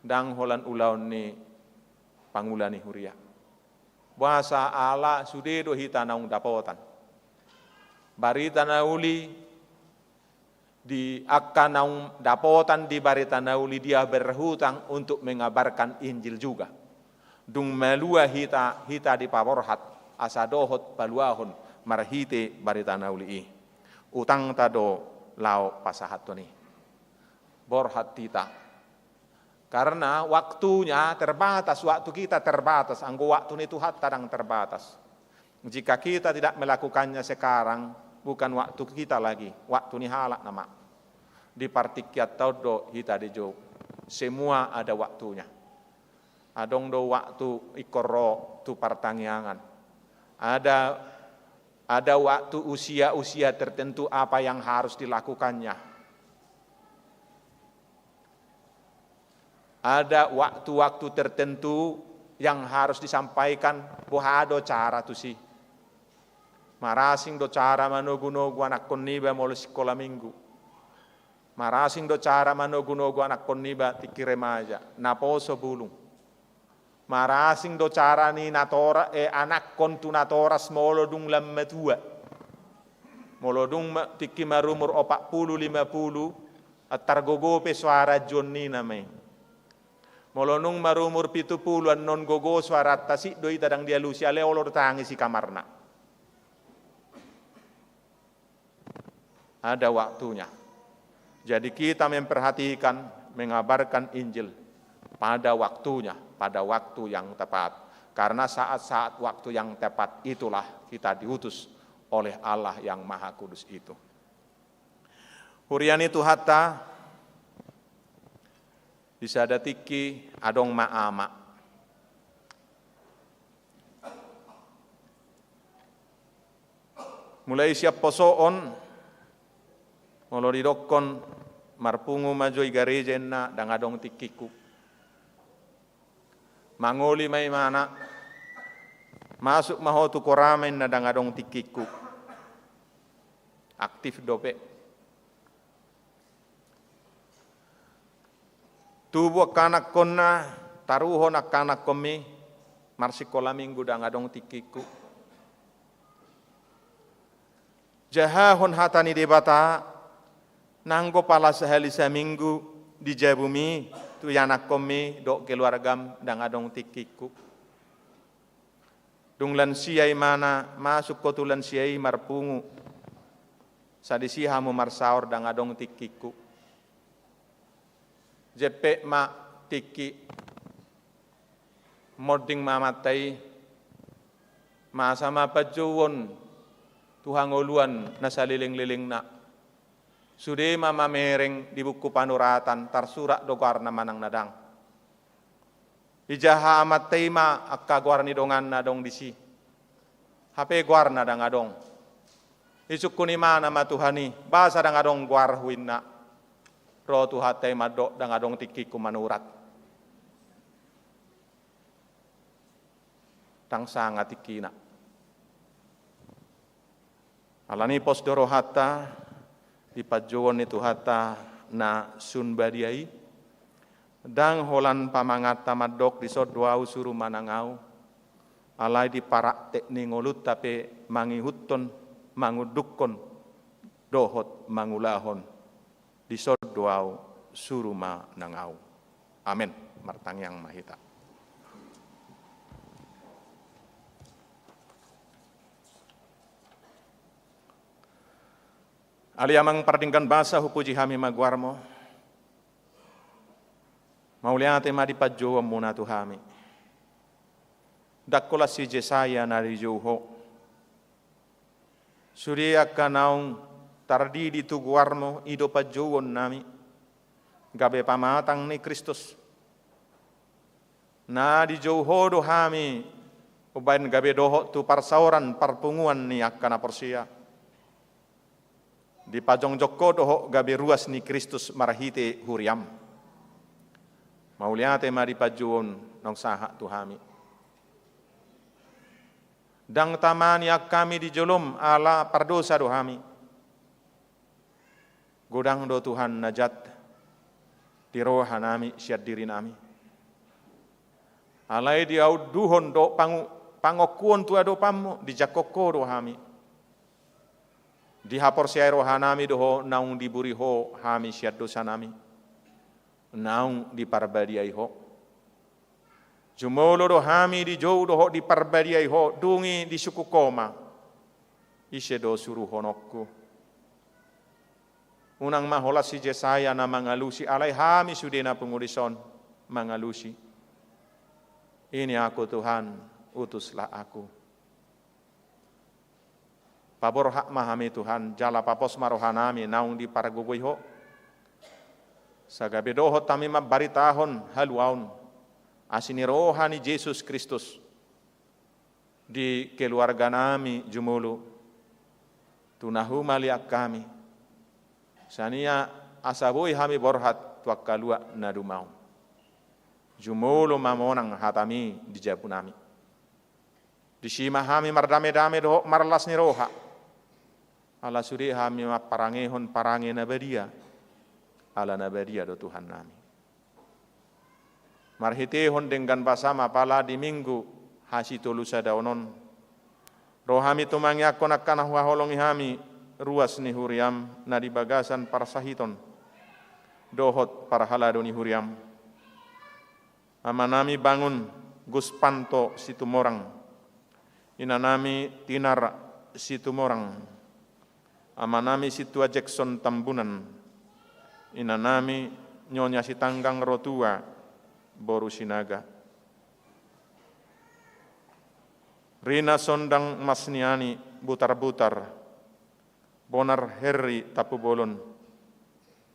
Ndang holan ulaon ni pangula ni huria. Boasa? Ala sude do hita naung dapotan barita na uli. Di angka naung dapotan di barita na uli, dia berhutang untuk mengabarkan Injil juga. Dung malua hita, hita dipaborhat asa dohot paluahon marhite barita na uli i. Utangta do laho pasahathon i. Borhat hita. Karena waktunya terbatas, waktu kita terbatas, anggo waktu ni Tuhanta ndang terbatas. Jika kita tidak melakukannya sekarang, bukan waktu kita lagi, waktu ni halak nama. Di partingkianta on do hita dijou. Semua ada waktunya. Adong do waktu ingkon ro tu partangiangan. Ada, ada waktu usia-usia tertentu apa yang harus dilakukannya. Ada waktu-waktu tertentu yang harus disampaikan, boha do cara tusi. Marasing do cara manogu-nogu anakkon niba molo sikola minggu. Marasing do cara manogu-nogu anakkon niba tingki remaja, naposo bulung. Marasing do cara ni natora, eh, anakkon tu natoras molo dung lam matua. Molo dung ma-, tingki marumur opat pulu, lima pulu, antar gogo pe soara anjuonnina ma i. Molo dung marumur pitu pulu, annon gogo soaranta, sik do hita ndang dialusi, alai olo do tangis i kamarna. Ada waktunya. Jadi kita memperhatikan, mengabarkan Injil pada waktunya, pada waktu yang tepat. Karena saat-saat waktu yang tepat itulah kita diutus oleh Allah yang Maha Kudus itu. Huria ni Tuhanta, di sada tingki adong ma ama. Mulai sian poso on, molo didokkon marpungu ma jo i gareja inna, ndang adong tingkingku. Mangoli ma imana, masuk ma ho tu korama inna, ndang adong tingkingku. Aktif dope. Tubu angka anakkonna, taruhon angka anakkonmi marsikola minggu, ndang adong tingkingku. Jahahon hata ni Debata, nanggo pala sahali saminggu dijabumi tu ianakkonmi dohot keluargam, ndang adong tingkingku. Dung lansia imana, masuk ho tu lansia i marpungu. Sadisi hamu marsaor, ndang adong tingkingku. Jempek ma tingki. Monding ma amanta i. Masa ma panjouon tu hangoluan na saleleng-lelengna. Sude ma mamereng di buku panuratan, tarsurat do goarna manang na ndang. Ijaha amanta i ma angka goar ni donganna adong disi. Hape goarna ndang adong. Isungkun imana ma Tuhan i, boasa ndang adong goarhu inna. Ro Tuhanta i mandok, ndang adong tingkingku manurat. Ndang sanga tingkina. Alani pos do rohanta di panjouon ni Tuhanta na sun badia i, ndang holan pamanganta mandok dison do ahu, suru manang ahu, alai di paraktek ni ngolunta pe mangihuthon, mangundukhon, dohot mangulahon. Dison do ahu, suru manang ahu. Amen. Martangiang ma hita. Ale Amang pardenggan basa, hupuji hami ma goarmu. Mauliate ma di panjouonmuna tu hami. Ndang holan si Jesaya na dijou ho. Sude angka naung tardidi tu goarmu i do panjouonnami. Gabe pamatang ni Kristus. Na dijou ho do hami umbahen gabe dohot tu parsaoran parpunguan ni angka na porsea. Dipajongjong ho dohot gabe ruas ni Kristus marhite huriam. Mauliate ma di panjouon naung sahat tu hami. Ndang tama ni angka hami di jolom ala pardosa do hami. Godang do Tuhan na jat di rohanami sian dirinami. Alai di aunduhon do pangu-, pangongkuon tu adopanmu dijangkon ho do hami. Dihaporseai rohanami do ho naung diburi ho hami sian dosanami. Naung diparbadiai ho. Jumolo do hami dijou dohot diparbadiai ho, dung i disungkun ho ma. Ise do suruhononku? Unang ma holan si Jesaya na mangalusi, alai hami sude na pungu dison mangalusi. Ini aku Tuhan, utuslah aku. Paborhat ma hami Tuhan, jala papos ma rohanami naung dipargogoi ho. Sai gabe dohot hami mambaritahon haluaon asi ni roha ni Jesus Kristus di keluarganami jumolo, tu na humaliang hami. Sian i asa boi hami borhat tu angka luat na dumao. Jumolo ma monang hatami di jabunami. Disi ma hami mardamedame dohot marlas ni roha. Ala sude hami mamparangehon parange na badia. Ala na badia do Tuhannami. Marhitehon denggan basam apala di Minggu hasitolu sadaon on, ro hami tumangiangkon angka na huhaholongi hami ruas ni huriam na di bagasan parsahiton dohot parhalado ni huriam. Amanami Bangun Guspanto Situmorang, inanami Tinar Situmorang, amanami Sintua Jackson Tambunan, inanami Nyonya Sitanggang Rotua boru Sinaga, Rina Sondang Masniani Butarbutar, Bonar Herri Tapubolon,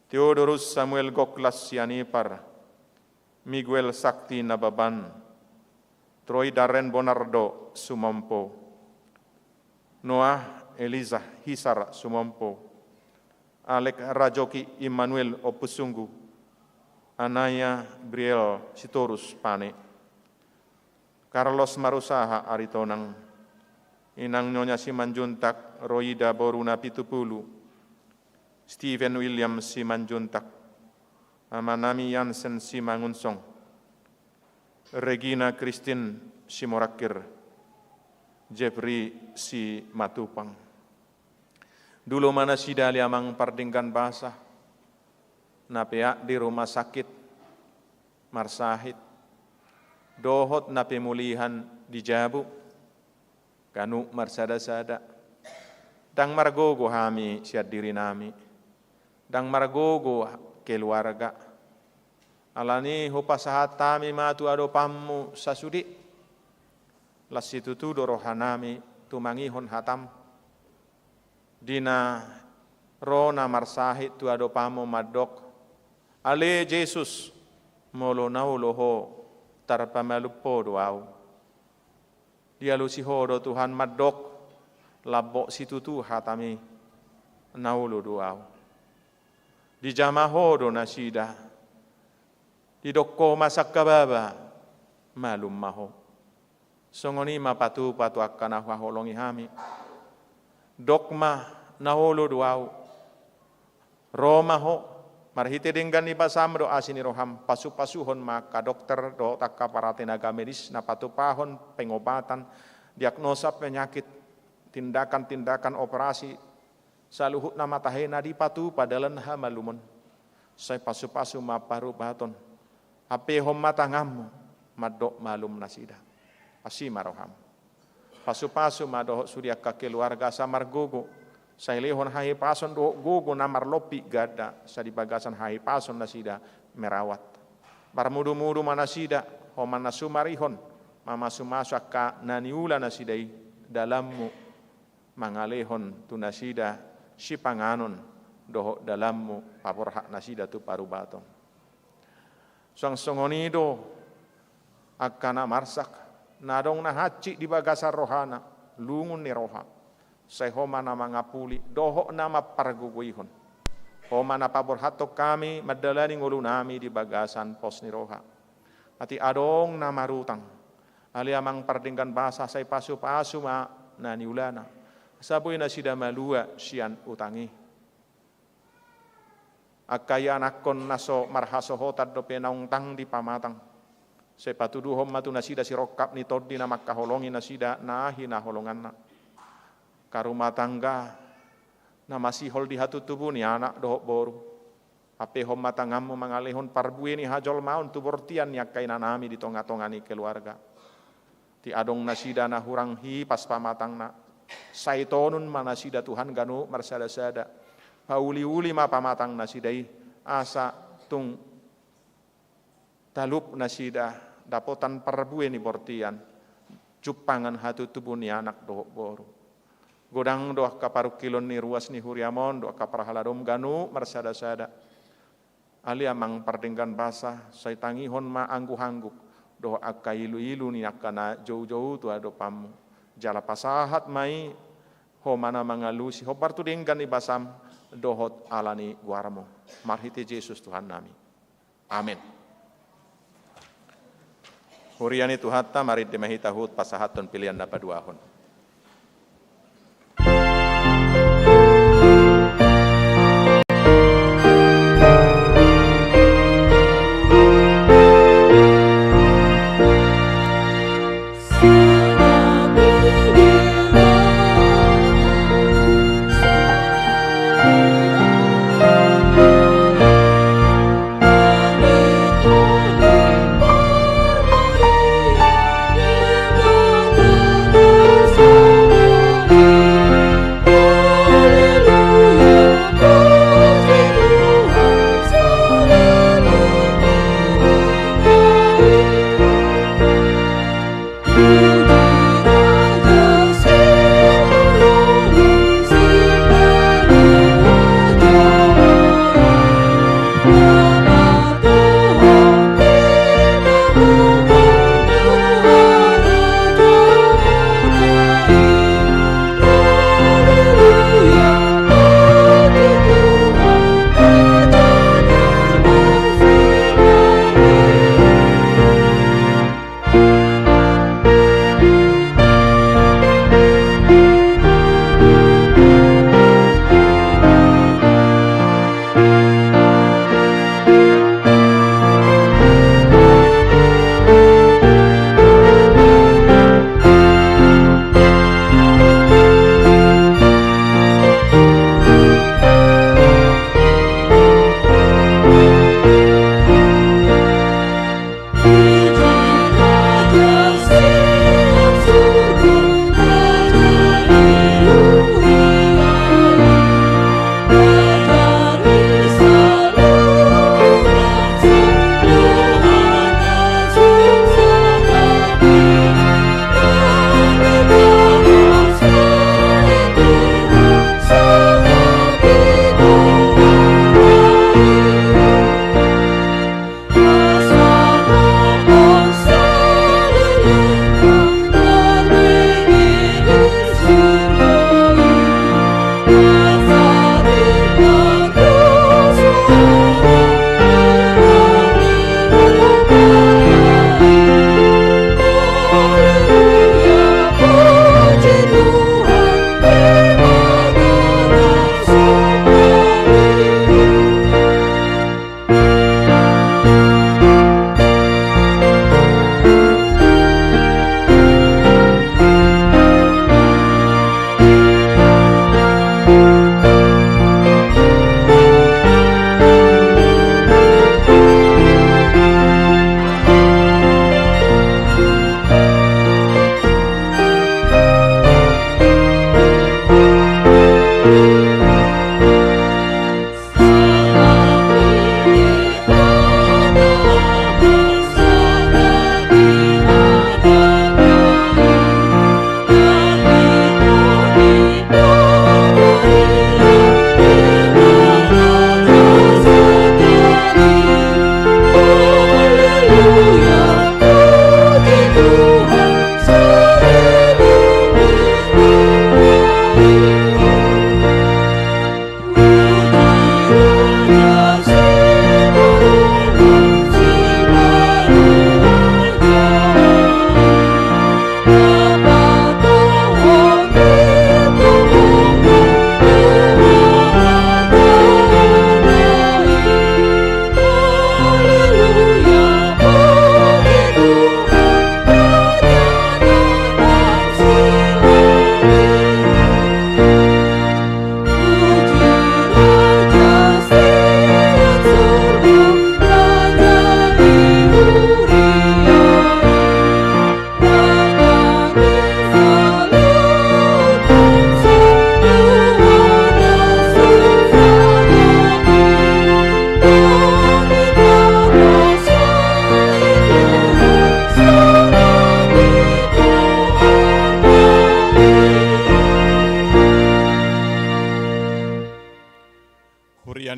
Theodorus Samuel Goklas Sianipar, Miguel Sakti Nababan, Troy Darren Bonardo Sumompo, Noah Eliza Hisar Sumompo, Alek Rajoki Immanuel Ompusunggu, Anaya Briel Sitorus Pane, Carlos Marusaha Aritonang, inang Nyonya Simanjuntak Roida boru Napitupulu, Steven William Simanjuntak, amanami Yansen Simangunsong, Regina Christine Simorangkir, Jeffrey Simatupang. Dulu ma nasida ale Amang pardenggan basa, na peak di rumah sakit, marsahit, dohot na pemulihan di jabu, ganup marsadasada. Ndang margogo hami sian dirinami, ndang margogo keluarga. Alani i hupasahat hami ma tu adopanmu sasude. Las situtu do rohanami tumangihon hatam. Di na ro na marsahit tu adopanmu mandok, ale Jesus, molo na olo ho, tarpamalum ho do ahu. Dialusi ho do Tuhan mandok, lambok situtu hatami, na olo do ahu. Dijama ho do nasida. Didok ho ma sangkababa, malum ma ho. Songon i ma patupa tu angka na huhaholongi hami. Dok ma na olo do ahu. Ro ma ho, marhite denggan ni basam dohot asi ni roham, pasupasuhon ma angka dokter dohot angka para tenaga medis na patupahon pengobatan, diagnosa penyakit, tindakan-tindakan operasi, saluhutna ma tahe na dipatupa dalan hamalumon. Sai pasupasu ma parubaton. Hampehon ma tanganmu, mandok malum nasida. Asi ma roham. Pasupasu ma dohot sude angka keluarga asa margogo, Sai lehon hahipason dohot gogo na marlopi ganda, sai di bagasan hahipason nasida merawat. Marmudumudu ma nasida, homa na sumarihon, mamasumasu angka na niula nasida i dalanmu, mangalehon tu nasida sipanganon dohot dalanmu paborhat nasida tu parubaton. Suang songon i do angka na marsak, na adong na hansit di bagasan rohana, lungun ni roha. Sai Ho ma na mangapuli dohot na mampargogoihon. Ho ma na paborhathon hami mandalani ngolunami di bagasan pos ni roha. Atik adong na marutang, ale Amang pardenggan basa, sai pasupasu ma na niulana, asa boi nasida malua sian utang i. Angka ianakhon na so marhasohotan dope naung tang di pamatang, sai patuduhon ma tu nasida sirongkap ni tondi na mangkaholongi nasida na hinaholonganna. Angka rumah tangga na masihol di hatutubu ni anak dohot boru, ampehon ma tanganmu mangalehon parbue ni hajolmaon tu bortian ni angka inanami di tongatonga ni keluarga. Atik adong nasida na hurang hipas pamatangna, sai tonun ma nasida Tuhan ganup marsadasada. Pauliuli ma pamatang nasida i, asa tung talup nasida dapotan parbue ni bortian, jumpangan hatutubu ni anak dohot boru. Godang do angka parungkilon ni ruas ni huriam on dohot angka parhaladom ganup marsadasada. Ale Amang pardenggan basa, sai tangihon ma angguhangguk dohot angka iluilu ni angka na joujou tu adopanmu. Jala pasahat ma i Ho ma na mangalusi hombar tu denggan ni basam dohot ala ni goarmu. Marhite Jesus Tuhannami. Amen. Huria ni Tuhanta, marende ma hita huhut pasahathon pelean na paduahon.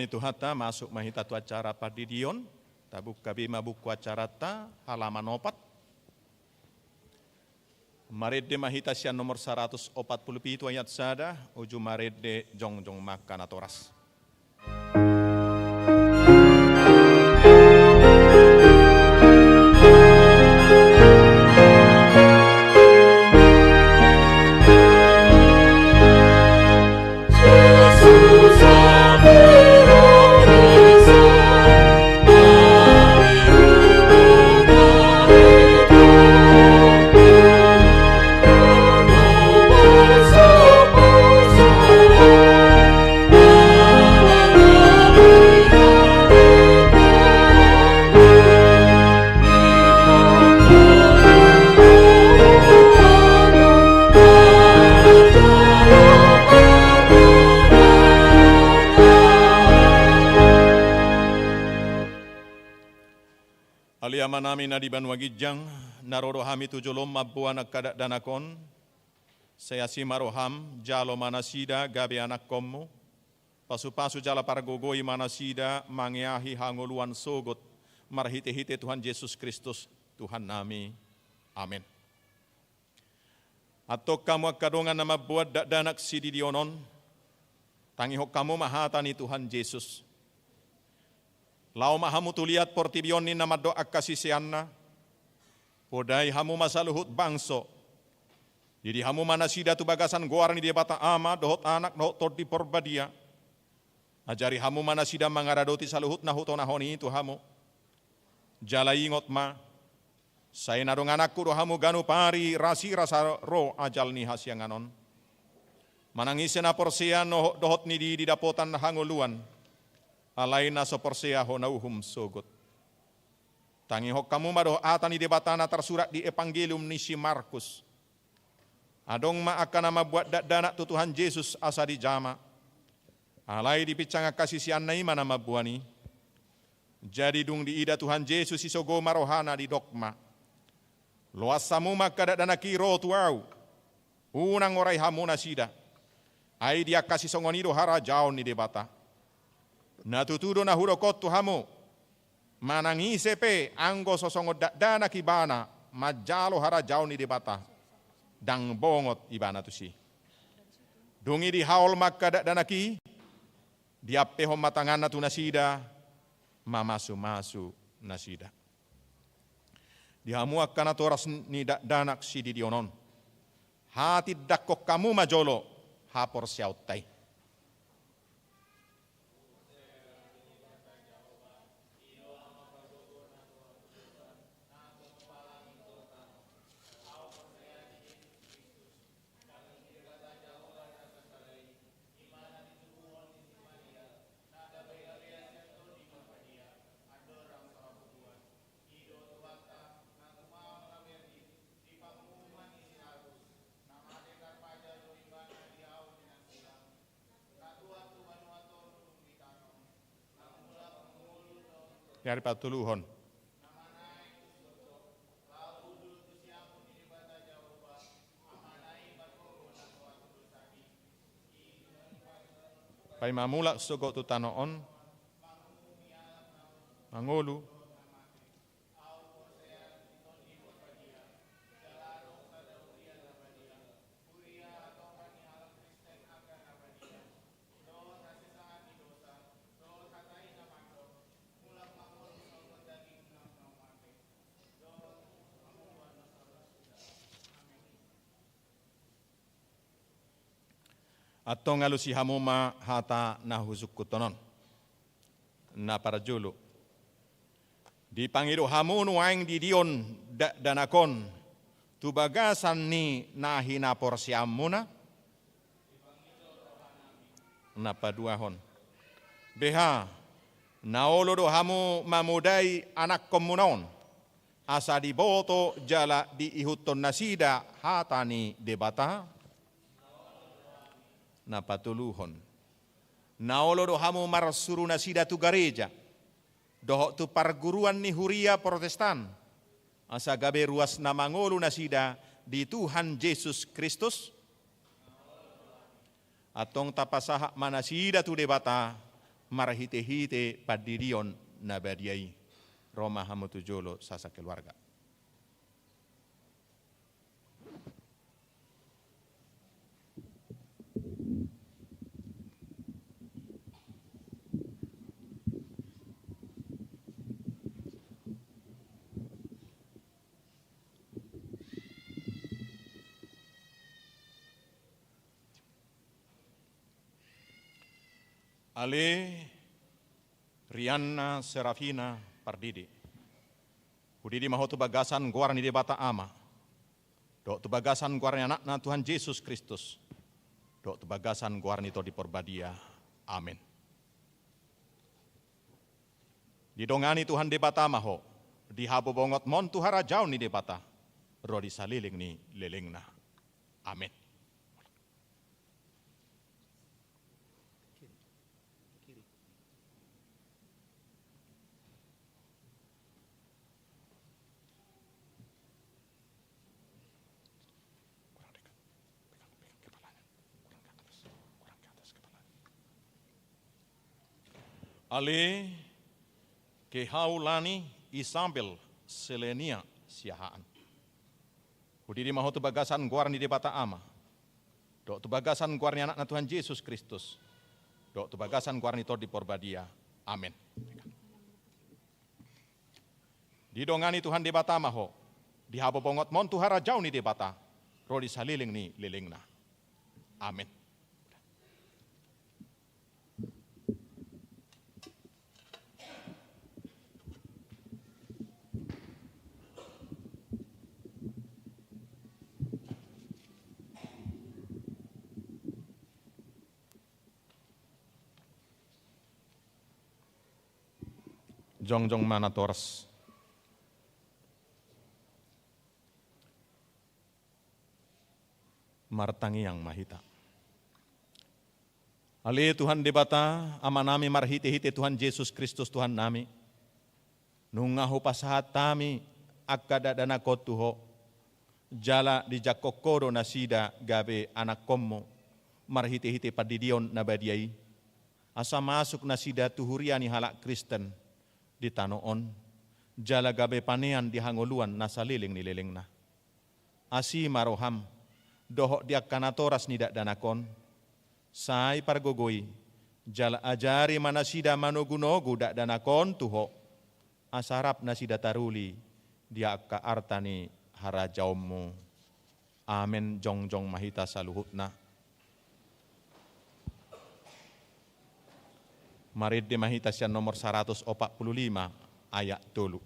Tuhanta, masuk ma hita tu acara pandidion. Tabuka be ma buku acaranta, halaman opat. Marende ma hita sian nomor saratus opat pulu pitu ayat sada, uju marende jongjong ma angka natoras. Ale Amanami na di banua ginjang, na ro do hami tu jolom mamboan angka dakdanak on, sai asi ma roham, jalo ma nasida gabe anakkonmu, pasupasu jala pargogoi ma nasida mangeahi hangoluan sogot, marhitehite Tuhan Jesus Kristus, Tuhannami. Amen. Antong hamu angka dongan na mamboan dakdanak sididion on, tangihon hamu ma hata ni Tuhan Jesus. Laho ma hamu tu liat portibi on ninna mandok angka siseanna, podai hamu ma saluhut bangso. Didi hamu ma nasida tu bagasan goar ni Debata Ama, dohot Anak, dohot Tondi Porbadia. Ajari hamu ma nasida mangaradoti saluhut na hutonahon i tu hamu. Jala ingot ma, sai na dongananku do hamu ganup ari rasirasa ro ajal ni hasiangan on. Manang ise na porsea nohot dohot ni di di dapotan hangoluan, alai na so porsea hona uhum sogot. Tangihon hamu ma dohot hata ni Debata na tarsurat di Evangelium ni si Markus. Adong ma angka na mamboan dakdanak tu Tuhan Jesus asa dijama. Alai dipinsang angka siseanna i ma na mamboan i. Jadi dung diida Tuhan Jesus i sogo ma rohana didok ma: Loas hamu ma angka dakdanak i ro tu ahu. Unang orai hamu nasida. Ai di angka sisongon i do harajaon ni Debata. Na tutu do na hudok on tu hamu. Manang ise pe anggo so songon dakdanak ibana manjalo harajaon ni Debata, ndang bongot ibana tusi. Dung i dihaol ma angka dakdanak i, diampehon ma tanganna tu nasida, mamasumasu nasida. Di hamu angka natoras ni dakdanak sididion on, hatindangkon hamu ma jolo haporseaonta i. Jari patoluhon. Paima mulak sogot tu tano on, mangolu. Antong alusi hamu ma hata na husungkunhon on. Na parjolo, dipangido hamu nuaeng didion dakdanak on tu bagasan ni na hinaporseaonmuna? Na paduahon, beha na olo do hamu mamodai anakkonmuna on, asa diboto jala diihuthon nasida hata ni Debata? Na patoluhon, na olo do hamu marsuru nasida tu gareja dohot tu parguruan ni huria Protestan, asa gabe ruas na mangolu nasida di Tuhan Jesus Kristus? Antong tapasahat ma nasida tu Debata marhite-hite pandidion na badia i. Ro ma hamu tu jolo sasakeluarga. Ale Rianna Serafina Pardede, hudidi ma ho tu bagasan goar ni Debata Ama, dohot tu bagasan goar ni Anakna Tuhan Jesus Kristus, dohot tu bagasan goar ni Tondi Porbadia. Amen. Didongani Tuhan Debata ma ho, dihabobongotmon tu harajaon ni Debata, ro di saleleng ni lelengna. Amen. Ale Kehaulani Isabel Selenia Siahaan, hudidi ma ho tu bagasan goar ni Debata Ama, dohot tu bagasan goar ni Anakna Tuhan Jesus Kristus, dohot tu bagasan goar ni Tondi Porbadia. Amen. Didongani Tuhan Debata ma ho, dihabobongotmon tu harajaon ni Debata, ro di saleleng ni lelengna. Amen. Jongjong ma natoras. Martangiang ma hita. Ale Tuhan Debata, Amanami marhite-hite Tuhan Jesus Kristus Tuhannami, nunga hupasahat hami angka dakdanak on tu Ho, jala dijangkon Ho do nasida gabe anakkonmu marhite-hite pandidion na badia i, asa masuk nasida tu huria ni halak Kristen di tano on, jala gabe panean di hangoluan na saleleng ni lelengna. Asi ma roham dohot di angka natoras ni dakdanak on, sai pargogoi, jala ajari ma nasida manogu-nogu dakdanak on tu Ho, asa rap nasida taruli di angka arta ni harajaonmu. Amen. Jongjong ma hita saluhutna. Marende ma hita sian nomor saratus opat pulu lima ayat tolu.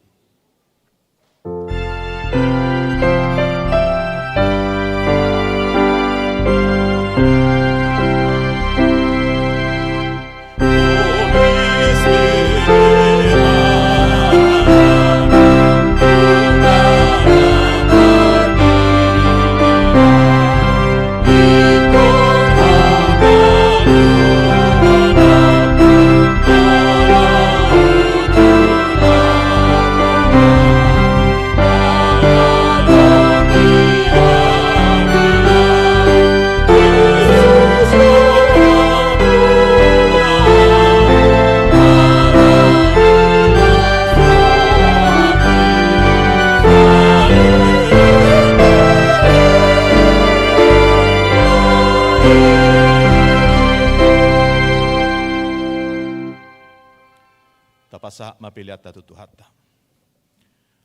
Tapasahat ma peleanta tu Tuhanta.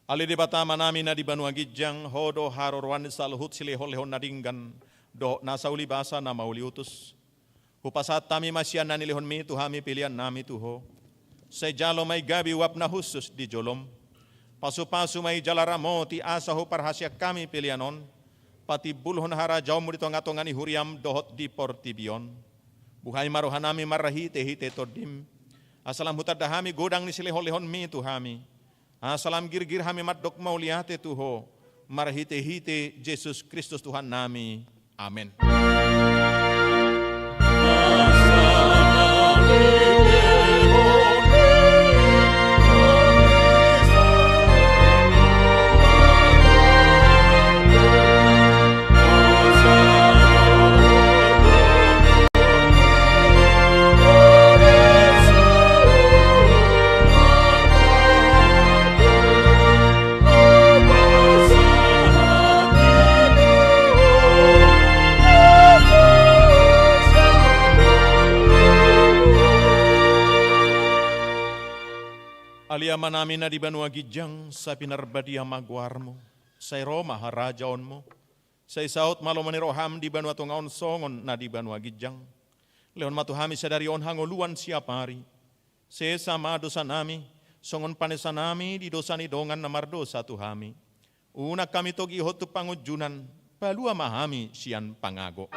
Ale Debata Amanami na di banua ginjang, Ho do haroroan ni saluhut silehon-lehon na denggan dohot nasa ulibasa na mauliutus. Hupasahat hami ma sian na nilehonmi tu hami peleannami tu Ho. Sai jalo ma i gabe uap na hushus di jolom. Pasu-pasu ma i jala ramoti asa huparhaseang hami pelean on patimbulhon harajaonmu di tonga-tonga ni huriam dohot di portibi on. Buhai ma rohanami marhite-hite Tondim, asa lam hutanda hami godang ni silehon-lehonmi tu hami, asa lam girgir hami mandok mauliate tu Ho, marhite-hite Jesus Kristus Tuhannami. Amen. Amanami na di banua ginjang, sai pinarbadia ma goarmu. Sai ro ma harajaonmu. Sai saut ma lomo ni roham di banua tonga on songon na di banua ginjang. Lehon ma tu hami sadari on hangoluan siapari. Sesa ma dosanami, songon panesanami di dosa ni dongan na mardosa tu hami. Unang hami togihon tu pangunjunan, palua ma hami sian pangago.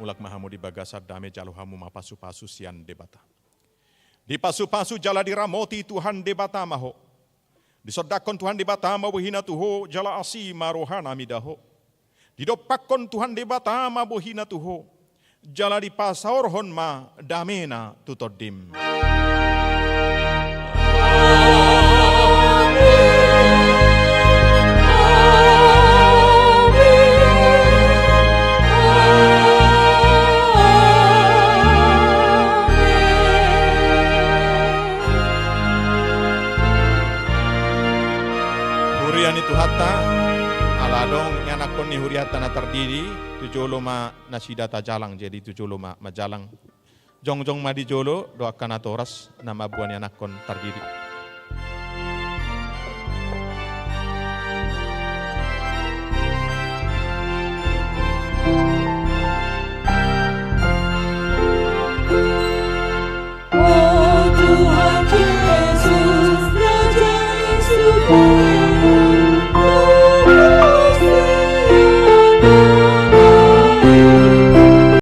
Mulak ma hamu di bagasan dame, jalo hamu ma pasupasu sian Debata. Dipasupasu jala diramoti Tuhan Debata ma ho. Disondangkon Tuhan Debata ma bohina tu ho, jala asi ma rohana mida ho. Didompakkon Tuhan Debata ma bohina tu ho, jala dipasaorhon ma damena tu tondim. Huria ni Tuhanta, ala adong ianakhon ni hurianta na tardidi, tu jolo ma nasida tajalang, jadi tu jolo ma manjalang. Jongjong ma di jolo do angka natoras na mamboan ianakhon tardidi.